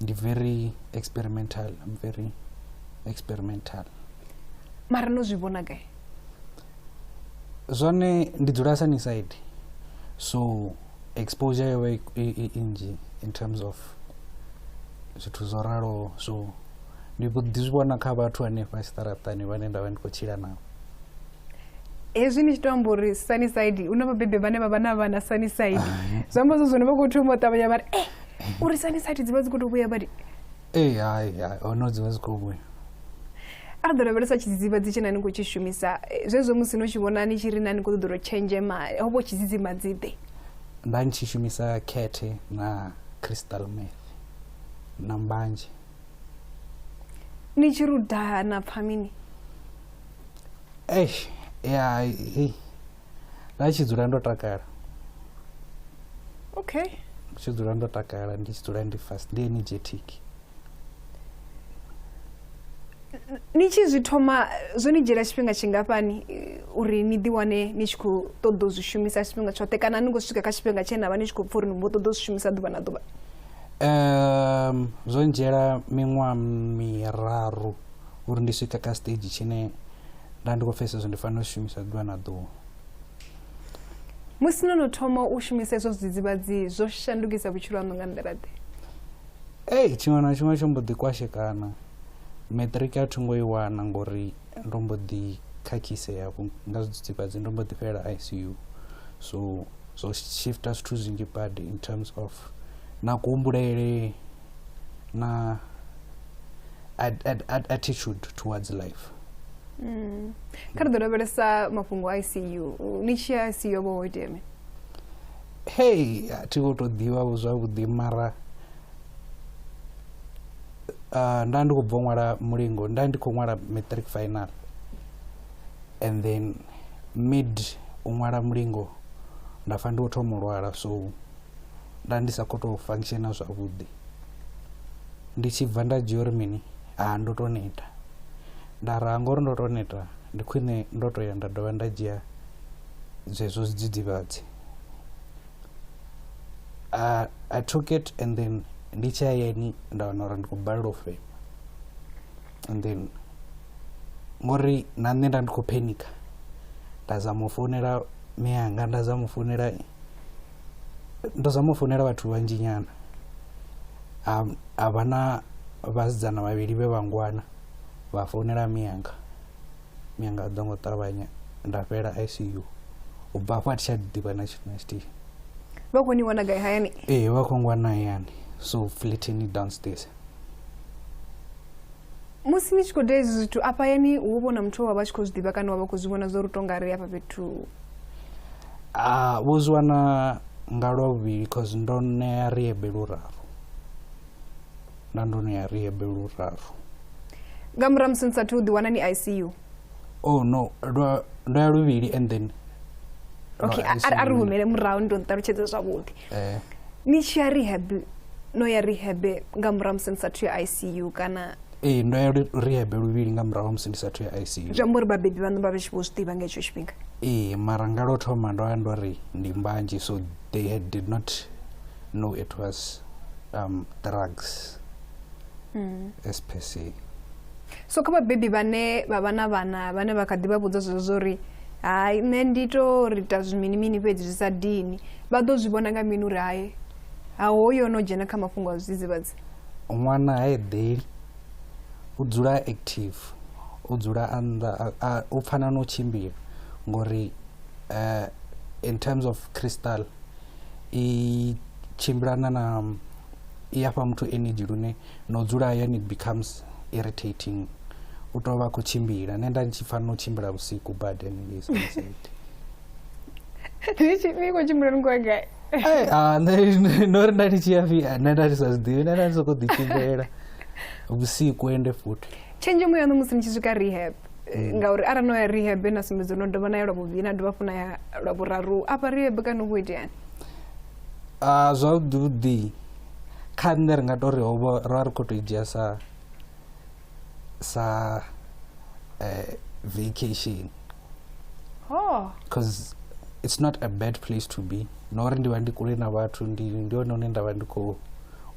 ndi very experimental, I'm very experimental. Mara no zwi vhona gai? Zwone ndi dzula Sunnyside, so exposure yo vha i nnzhi in terms of zwithu zwo raloho, so ndi ḓi zwi vhona kha vhathu hanefha tshiṱaraṱani vhane nda vha ndi khou tshila navho. Hezwi ni tshi to amba uri Sunnyside, hu na vhabebi vhane vha vha na vhana Sunnyside, zwi amba zwa zwone vha khou thoma u ṱavhanya vha ri uri Sunnyside dzi vha dzi khou tou vhuya badi. Ee, hai hai, hono dzi vha dzi khou vhuya. A ri ḓo lavhelesa tshidzidzivhadzi tshine ni khou tshi shumisa, zwezwo musi no tshi vhona ni tshi ri na ni khou ṱoḓa u tshenzhema, ho vha tshidzidzivhadzi ḓe? Nda ndi tshi shumisa khethe na crystal meth na mbanzhe. Ni tshi ri u daha na pfha mini? Eish, ya, hei, nda tshi dzula ndo takala. Okay. Ndi tshi dzula ndo takala, ndi tshi dzula ndi fast, ndi energetic. Ni tshi zwi thoma zwo ni dzhiela tshifhinga tshingafhani uri ni ḓi wane ni tshi khou ṱoḓa u zwi shumisa tshifhinga tshoṱhe, kana ni khou swika kha tshifhinga tshe na vha ni tshi khou pfha uri ni vho ṱoḓa u zwi shumisa ḓuvha na ḓuvha? Zwo ndzhiela miṅwaha miraru uri ndi swike kha stage tshine nda ndi khou pfesesa ndi fanela u shumisa ḓuvha na ḓuvha. Musi no no thoma u shumisa izwo zwidzidzivhadzi, zwo shandukisa vhutshilo haṋu nga nḓila ḓe? Ee, tshiṅwe na tshiṅwe tsho mbo ḓi kwashekana. Matric a thi ngo i wana ngori ndo mbo ḓi khakhisea nga zwidzidzivhadzi, ndo mbo ḓi fhelela ICU. So zwo shifta zwithu zwinzhi badi in terms of na kuhumbulele na attitude towards life. Kha ri ḓo lavhelesa mafhungo a ICU. Ni tshi ya ICU vho ho itea mini? Hey, a thi khou tou ḓivha vho zwavhuḓi, mara nda ndi khou bva u ṅwala mulingo, nda ndi khou ṅwala matric final, and then mid u ṅwala mulingo nda pfa ndi khou thoma u lwala, so nda ndi sa khou tou functiona zwavhuḓi. Ndi tshi bva nda dzhia uri mini, ha ndo to neta, nda ra ngori ndo to neta ndi khwine ndo to ya nda dovha nda dzhia zwezwo zwidzidzivhadzi. I took it and then ndi tshi hayani nda wana uri ndi khou balelwa u fema, and then ngori na nṋe nda ndi khou phenika, nda zama u founela miyanga, nda zama u founela, ndo zama u founela vhathu vhanzhi nyana, a vha na vhasidzana vhavhili vhe vha ngwana, vha founela miyanga, miyanga a ḓo ngo ṱavhanya, nda fhela ICU. U bva afho a thi tsha ḓivha na tshithu na tshithihi. Vha khou ni wana gai hayani? Ee, vha khou ngwana hayani, so flatini downstairs. Musi ni tshi khou ita hezwi zwithu afha hayani, hu vhona muthu wa vha tshi khou zwi ḓivha kana wa vha khou zwi vhona zwo ri tonga ri afha fhethu? Vho zwi wana nga lwa vhuvhili, cause ndo ṋea rehab luraru. Nda ndo ṋea rehab luraru. Nga murahu musi ni sathu ḓi wana ni ICU? Oh no, ndo ya luvhili and then Okay, a ri humele murahu ndi ndo nṱalutshedza zwavhuḓi. Ni tshi ya rehab, no ya rehab nga murahu musi ni sathu ya ICU kana? Ee, ndo ya rehab luvhili nga murahu musi ndi sathu ya ICU. Zwi amba uri vhabebi vhaṋu vha vha tshi vho zwi ḓivha nga hetsho tshifhinga? Ee, mara nga lwo thoma ndo ya ndo ri ndi mbanzhe, so they did not know it was drugs as per se. So kha vhabebi vhane vha vha na vhana vhane vha kha ḓi vha vhudza zwezwo uri hai nṋe ndi to ri ita zwi mini mini fhedzi zwi sa dini, vha ḓo zwi vhona nga mini uri hai ha hoyo no dzhena kha mafhungo a zwidzidzivhadzi? Ṅwana ha eḓeli, u dzula active, u dzula a nnḓa, u pfana no tshimbila, ngori in terms of crystal i tshimbilana na i afha muthu energy lune no dzula hayani it becomes irritating, u tou vha khou tshimbila. Nṋe nda ndi tshi pfa no tshimbila vhusiku badi hanengei Sunnyside. Ni khou tshimbila ni khou ya gai? Nori nda ndi tshi ya fhi, nṋe nda ndi sa zwi ḓivhi, nṋe nda ndi sokou ḓi tshimbila vhusiku ende futhi. Tshenzhemo yaṋu musi ni tshi swika rehab, ngauri arali no ya rehab na sumbedza no dovha na ya lwa vhuvhili na dovha hafhu na ya lwa vhuraru, afha rehab kana hu iteani? Zwavhuḓi vhuḓi kha nṋe ri nga tori ho vha ro ri khou tou dzhia sa vacation. Oh. Because it's not a bad place to be. No uri ndi vha ndi kule na vhathu, ndi hone hune nda vha ndi khou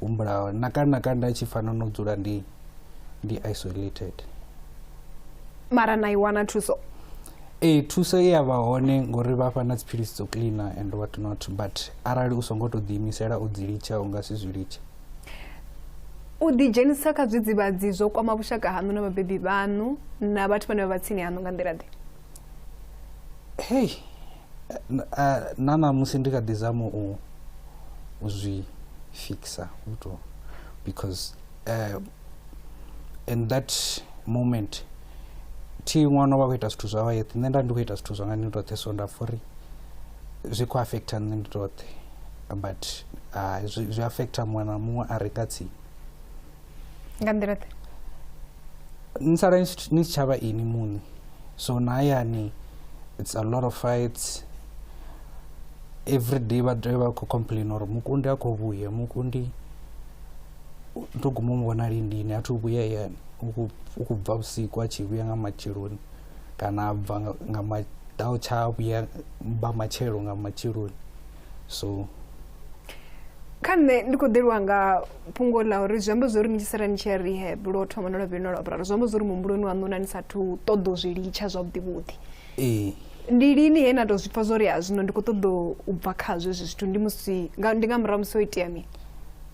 humbula na kana kana nda tshi fana no dzula ndi isolated. Mara na i wana thuso? Thuso i ya vha hone ngori vha fha na dziphilisi dzo cleaner and what not, but arali u songo to ḓiimisela u dzi litsha u nga si zwi litshe. U ḓidzhenisa kha zwidzidzivhadzi zwo kwama vhushaka haṋu na vhabebi vhaṋu na vhathu vhane vha vha tsini haṋu nga nḓila ḓe? Hey, na ṋamusi ndi kha ḓi zama u zwi fixa because in that moment thi ṅwana vha khou ita zwithu zwa yeṱhe, nṋe nda ndi khou ita zwithu zwanga ndi toṱhe, so nda pfha uri zwi khou affecta nṋe ndi toṱhe, but zwi affecta muṅwe na muṅwe a re kha tsini. Nga nḓila ḓe? Ni sala ni si tsha vha ini muṋe, so na hayani it's a lot of fights every day. Vha ḓo vha khou complain uri mukundi a khou vhuya, mukundi ndo guma u mu vhona lindini, a thu vhuya hayani, u khou bva vhusiku a tshi vhuya nga matsheloni kana a bva nga maḓautsha a vhuya vha matshelo nga matsheloni. So kha nṋe ndi khou ḓelwa nga fhungo ḽa uri zwi amba zwori ni tshi sala ni tshi ya rehab lwo thoma na lwa vhuvhili na lwa vhuraru, zwi amba zwori muhumbuloni waṋu na ni sathu ṱoḓa u zwi litsha zwavhuḓi vhuḓi. Ndi lini he na tou zwi pfha zwori a zwino ndi khou ṱoḓa u bva khazwo hezwi zwithu? Ndi musi ndi nga murahu musi ho itea mini?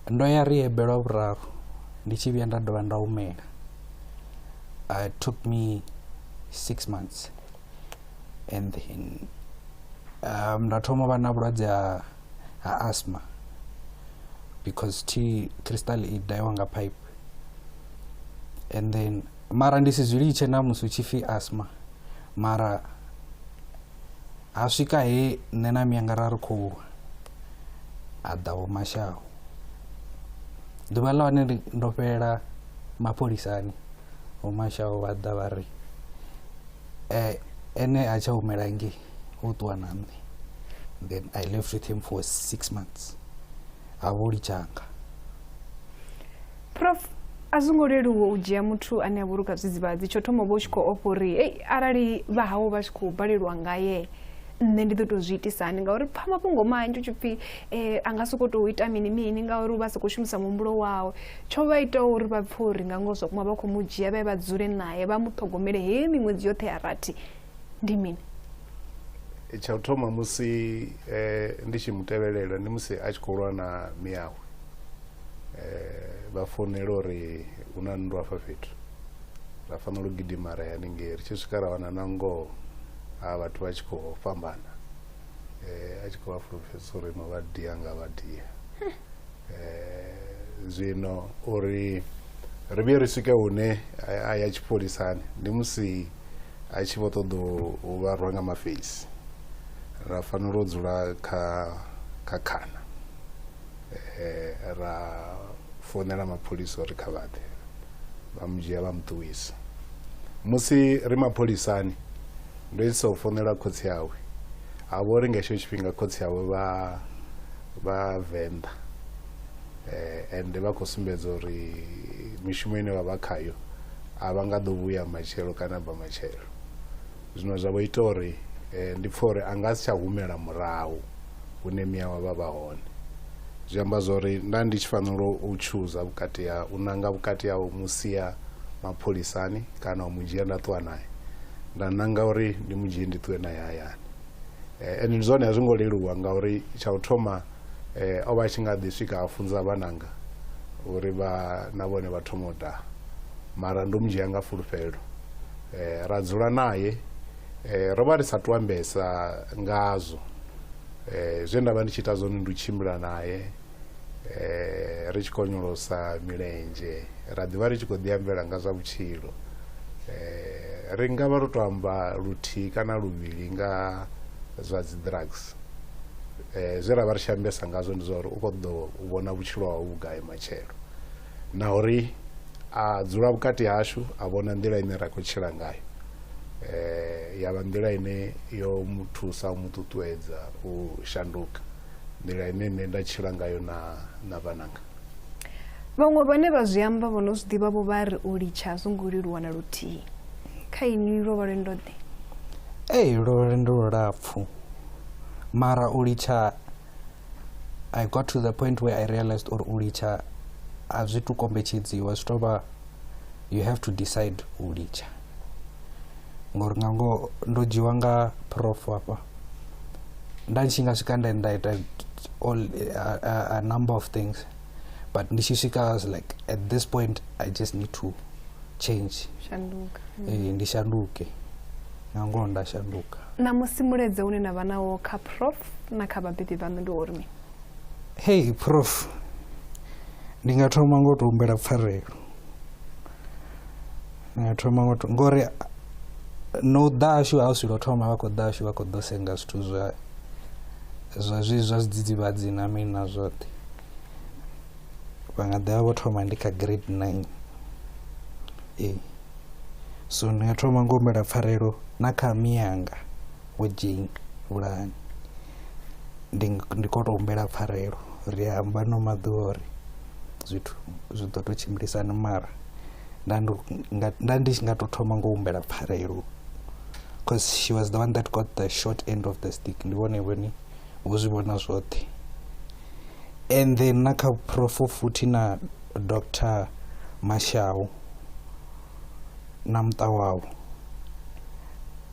Ndo ya rehab lwa vhuraru ndi tshi vhuya nda dovha nda humela. It took me 6 months and then nda thoma vha na vhulwadze ha asthma because thi crystal i daiwa nga pipe, and then mara ndi si zwi litshe na musi u tshi pfi asthma, mara ha swika he nṋe na miyanga ra ri khou lwa, a ḓa Vho Mashau. Ḓuvha ḽa hone ndo fhelela mapholisani, Vho Mashau vha ḓa vha ri ene a tsha humela ngei, o ṱuwa na nṋe. Then I left with him for 6 months. A vho litshanga. Prof, a zwo ngo leluwa u dzhia muthu ane a vha uri kha zwidzidzivhadzi. Tsho thoma vha u tshi khou ofha uri ei arali vha hawe vha tshi khou balelwa ngaye nṋe ndi ḓo tou zwi itisa hani, ngauri pfha mafhungo manzhi u tshi pfhi a nga sokou tou ita mini mini ngauri u vha sa khou shumisa muhumbulo wawe. Tsho vha ita uri vha pfhe uri nga ngoho zwa vhukuma vha khou mu dzhia vha ye vha dzule naye vha mu ṱhogomele heyi miṅwedzi yoṱhe ya rathi ndi mini? Tsha u thoma musi ndi tshi mu tevhelela ndi musi a tshi khou lwa na miawe, vha founela uri hu na nndwa hafha fhethu, ra fanela u gidima ra ya haningei. Ri tshi swika ra wana na ngoho ha vhathu vha tshi khou fhambana, a tshi khou vha fulufhedzisa uri no vha dia nga vha dia. Zwino uri ri vhuye ri swike hune a ya tshipholisani ndi musi a tshi vho ṱoḓa u vha rwa nga mafeisi, ra fanela u dzula kha khana, ra founela mapholisa uri kha vhaḓe, vha mu dzhia vha mu ṱuwisa. Musi ri mapholisani ndo edzisa u founela khotsi awe, ha vha uri nga hetsho tshifhinga khotsi awe vha Venḓa, ende vha khou sumbedza uri mishumo ine vha vha khayo a vha nga ḓo vhuya matshelo kana bva matshelo. Zwino zwa vho ita uri ndi pfhe uri a nga si tsha humela murahu hune miawe vha vha hone. Zwi amba zwori nda ndi tshi fanela u tshuza vhukati ha u nanga vhukati ha u musia mapholisani kana u mu dzhia nda ṱuwa naye. Nda nanga uri ndi mu dzhie ndi ṱuwe naye hayani. Ende ndi zwone a zwi ngo leluwa ngauri tsha u thoma o vha a tshi nga ḓi swika a funza vhananga uri vha na vhone vha thoma u daha, mara ndo mu dzhia nga fulufhelo. Ra dzula naye, ro vha ri sa tu ambesa ngazwo. Zwe nda vha ndi tshi ita zwone ndi u tshimbila naye, ri tshi konyolosa milenzhe, ra ḓivha ri tshi khou ḓi ambela nga zwa vhutshilo. Ri nga vha ro to amba luthihi kana luvhili nga zwa dzi drugs. Zwe ra vha ri tshi ambesa ngazwo ndi zwa uri u khou ḓo vhona vhutshilo hawe vhugai matshelo, na uri a dzula vhukati hashu a vhona nḓila ine ra khou tshila ngayo, ya vha nḓila ine yo mu thusa u mu ṱuṱuwedza u shanduka nḓila ine nṋe nda tshila ngayo na vhananga. Vhaṅwe vhane vha zwi amba vho no zwi ḓivha vho vha ri u litsha a zwo ngo leluwa na luthihi. Kha inwi lwo vha lwendo ḓe? Ee, lwo vha lwendo lulapfhu, mara u litsha, I got to the point where I realized uri u litsha a zwi tu kombetshedziwa, zwi tou vha you have to decide u litsha. Ngori nga ngoho ndo dzhiwa nga prof hafha, nda ndi tshi nga swika nda ita all a number of things, but ndi tshi swika I was like, at this point I just need to change. Shanduka. Ee, ndi shanduke. Nga ngoho nda shanduka. Ṋamusi mulaedza une na vha nawo kha prof na kha vhabebi vhaṋu ndi uri mini? Hey prof, ndi nga thoma ngo to humbela pfarelo. Ndi nga thoma ngo to, ngori no ḓa ashu ha u si lwo thoma vha khou ḓa ashu vha khou ḓo senga zwithu zwa zwa zwi zwa zwidzidzivhadzi na mini na zwoṱhe. Vha nga ḓivha vho thoma ndi kha grade 9. Ee. So ndi nga thoma ngo humbela pfarelo na kha miyanga Vho Jane Vhulani. Ndi khou tou humbela pfarelo, ri amba no maḓuvha uri zwithu zwi ḓo tou tshimbilisana, mara nda ndi tshi nga tou thoma ngo humbela pfarelo, cause she was the one that got the short end of the stick. Ndi vhone vhone vho zwi vhona zwoṱhe. And then na kha prof futhi na Dr Mashau na muṱa wavho,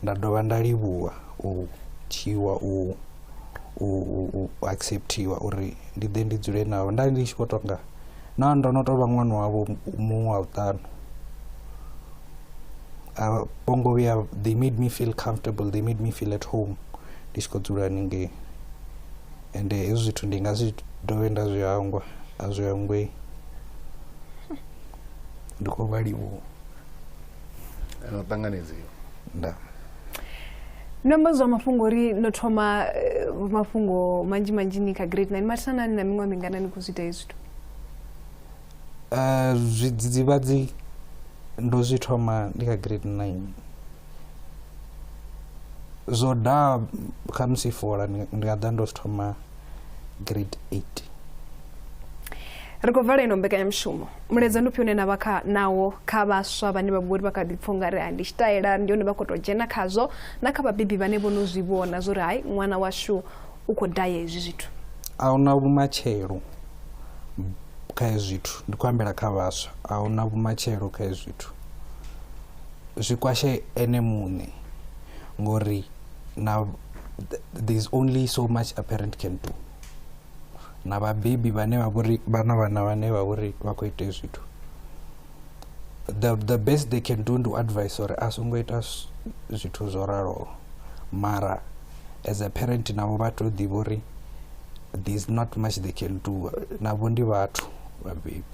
nda dovha nda livhuwa u dzhiiwa u acceptiwa uri ndi ḓe ndi dzule navho. Nda ndi tshi vho tonga na ndo no tovha ṅwana wavho muṅwe wa vhuṱanu, a vho ngo vhuya, they made me feel comfortable, they made me feel at home ndi tshi khou dzula haningei. Ende hezwi zwithu ndi nga si dovhe nda zwi hangwa, a zwi hangwei. Ndi khou vha livhuwa. No ṱanganedziwa. Nda. No amba zwa mafhungo uri no thoma mafhungo manzhi manzhi ni kha grade 9, mathana ni na miṅwaha mingana ni khou zwi ita hezwi zwithu? Zwidzidzivhadzi ndo zwi thoma ndi kha grade 9. Zwo da khamusi fola ndi nga ḓa ndo zwi thoma grade 8. Ri khou vala ino mbekanyamushumo. Mulaedza ndi ufhio une na vha kha nawo kha vhaswa vhane vha vhori vha kha ḓi pfha ungari hai ndi tshitaela ndi hone vha khou tou dzhena khazwo, na kha vhabebi vhane vho no zwi vhona zwori hai ṅwana washu u khou daya hezwi zwithu? A huna vhumatshelo kha hezwi zwithu, ndi khou ambela kha vhaswa. A huna vhumatshelo kha hezwi zwithu, zwi kwashe ene muṋe, ngori na there's only so much a parent can do. Na vhabebi vhane vha vhori vha na vhana vhane vha vhori vha khou ita zwithu, the best they can do ndi u advise uri a songo ita zwithu zwo raloho, mara as a parent navho vha tea u ḓivha uri there's not much they can do, navho ndi vhathu vhabebi.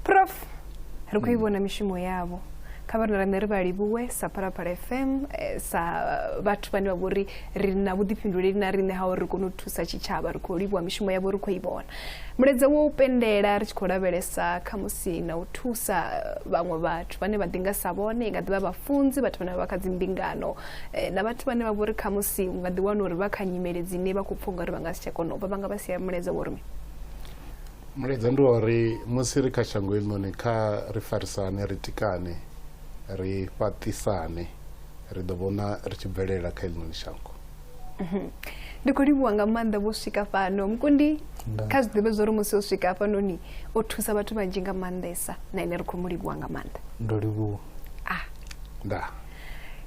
Prof, ri khou i vhona mishumo yavho. Kha vha rine ri vha livhuwe sa Phalaphala FM, sa vhathu vhane vha vhori ri na vhuḓifhinduleli na riṋe ha uri ri kone u thusa tshitshavha. Ri khou livhuwa mishumo yavho, ri khou i vhona. Mulaedza wo pendela ri tshi khou lavhelesa khamusi na u thusa vhaṅwe vhathu vhane vha ḓi nga sa vhone, i nga ḓivha vhafunzi, vhathu vhane vha vha kha dzimbingano, na vhathu vhane vha vhori khamusi u nga ḓi wana uri vha kha nyimele dzine vha khou pfha ungari vha nga si tsha kona u bva, vha nga vha sia mulaedza wo ri mini? Mulaedza ndi wa uri musi ri kha shango helinoni, kha ri farisane, ri tikane, ri fhaṱisane, ri ḓo vhona ri tshi bvelela kha helinoni shango. Ndi khou livhuwa nga maanḓa vho swika fhano. Mukundi, kha zwi ḓivhe zwa uri musi o swika hafhanoni o thusa vhathu vhanzhi nga maanḓesa, na ine ri khou mu livhuwa nga maanḓa. Ndo livhuwa. Nda.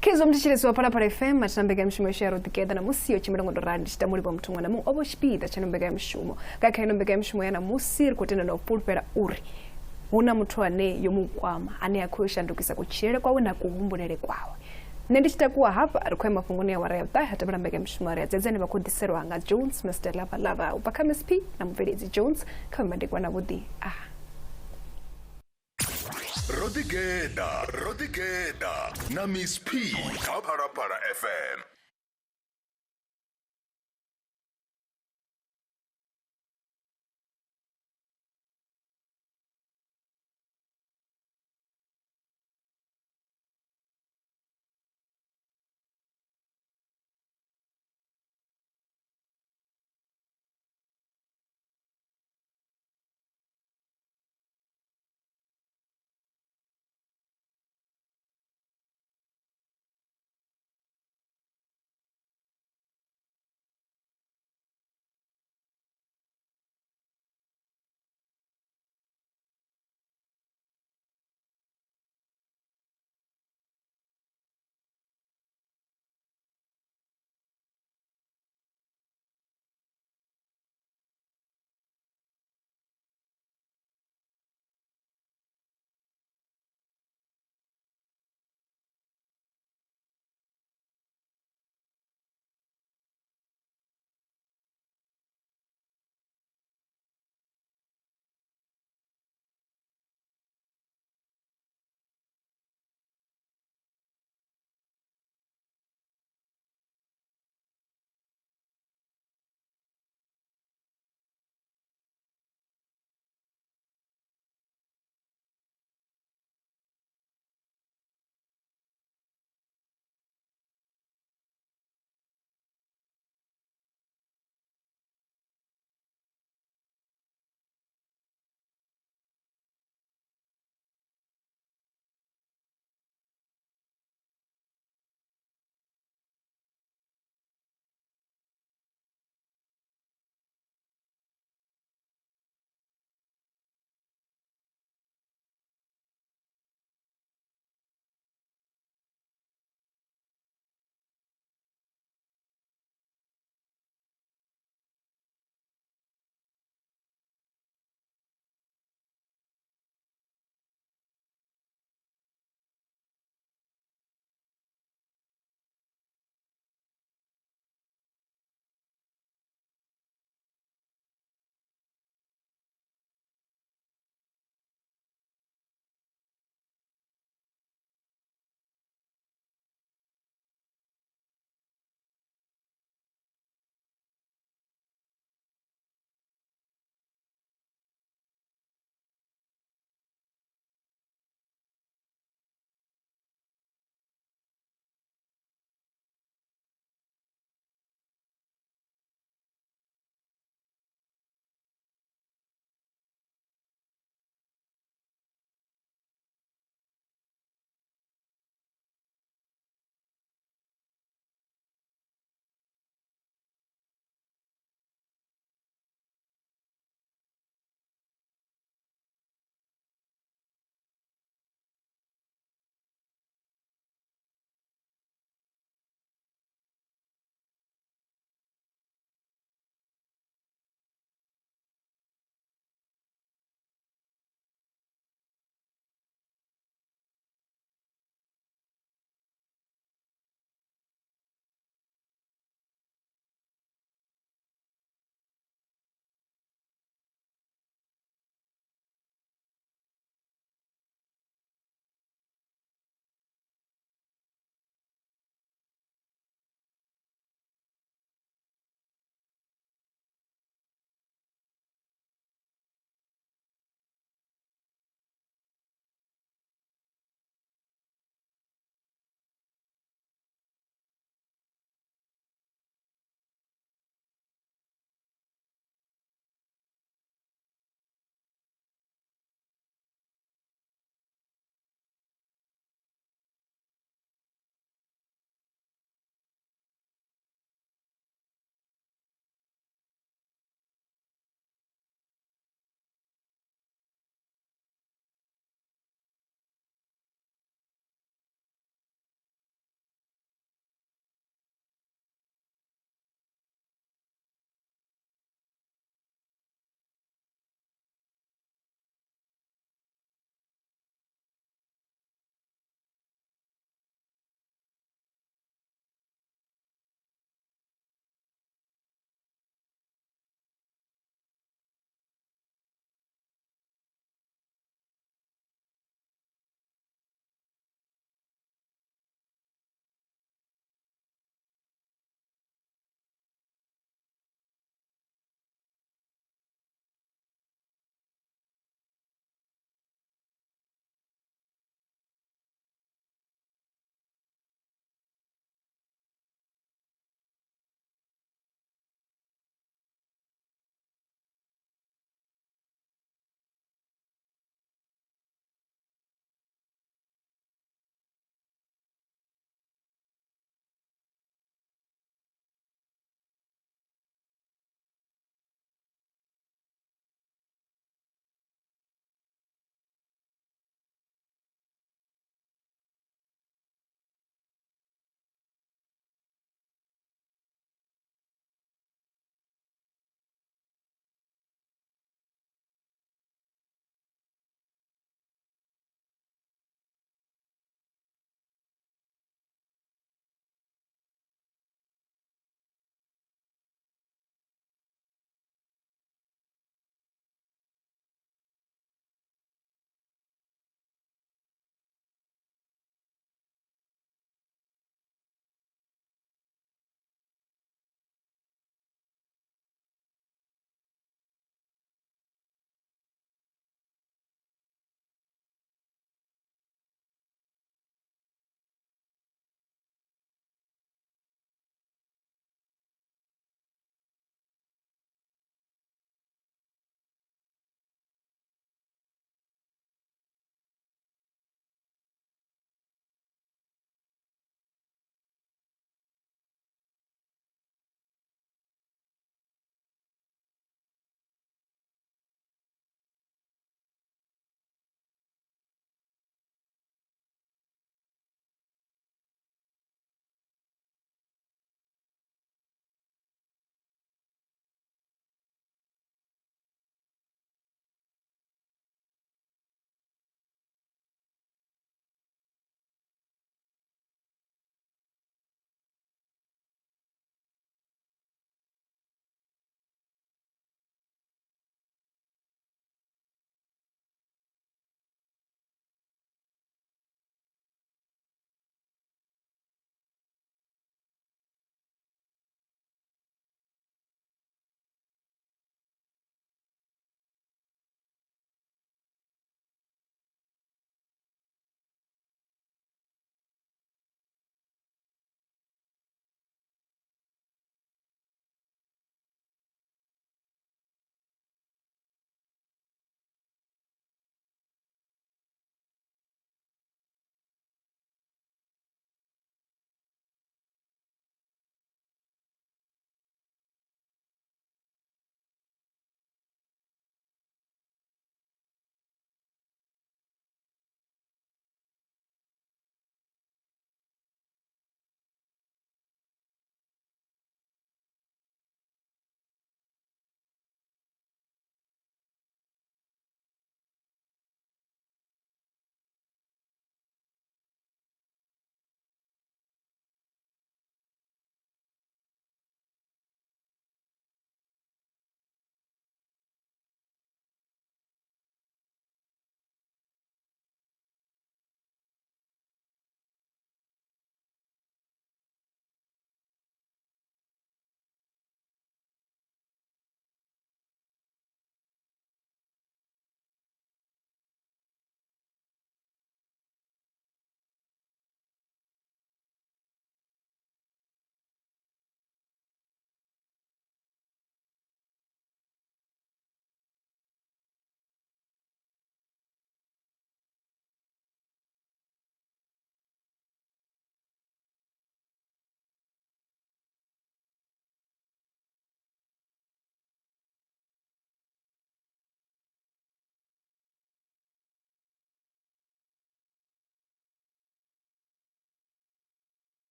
Khezwo mthetshelesi wa Phalaphala FM, mathina mbekanyamushumo yashu ya ro ḓigeḓa na musi yo tshimbila ngo tou rali, ndi tshi tama u livhuwa muthu muṅwe na muṅwe o vha tshipiḓa tsha ino mbekanyamushumo. Nga kha ino mbekanyamushumo ya ṋamusi ri khou tenda na u fhulufhela uri hu na muthu ane yo mu kwama, ane a khou shandukisa kutshilele kwawe na kuhumbulele kwawe. Nṋe ndi tshi takuwa hafha ri khou ya mafhungoni ya awara ya vhuṱahe, ha tevhela mbekanyamushumo ri a dzedza ane vha khou ḓiselwa nga Jones Mr Lava Lava u bva kha Miss P na mubveledzi Jones. Kha madekwana vhuḓi. Ro ḓigeḓa, ro ḓigeḓa na Miss P kha Phalaphala FM.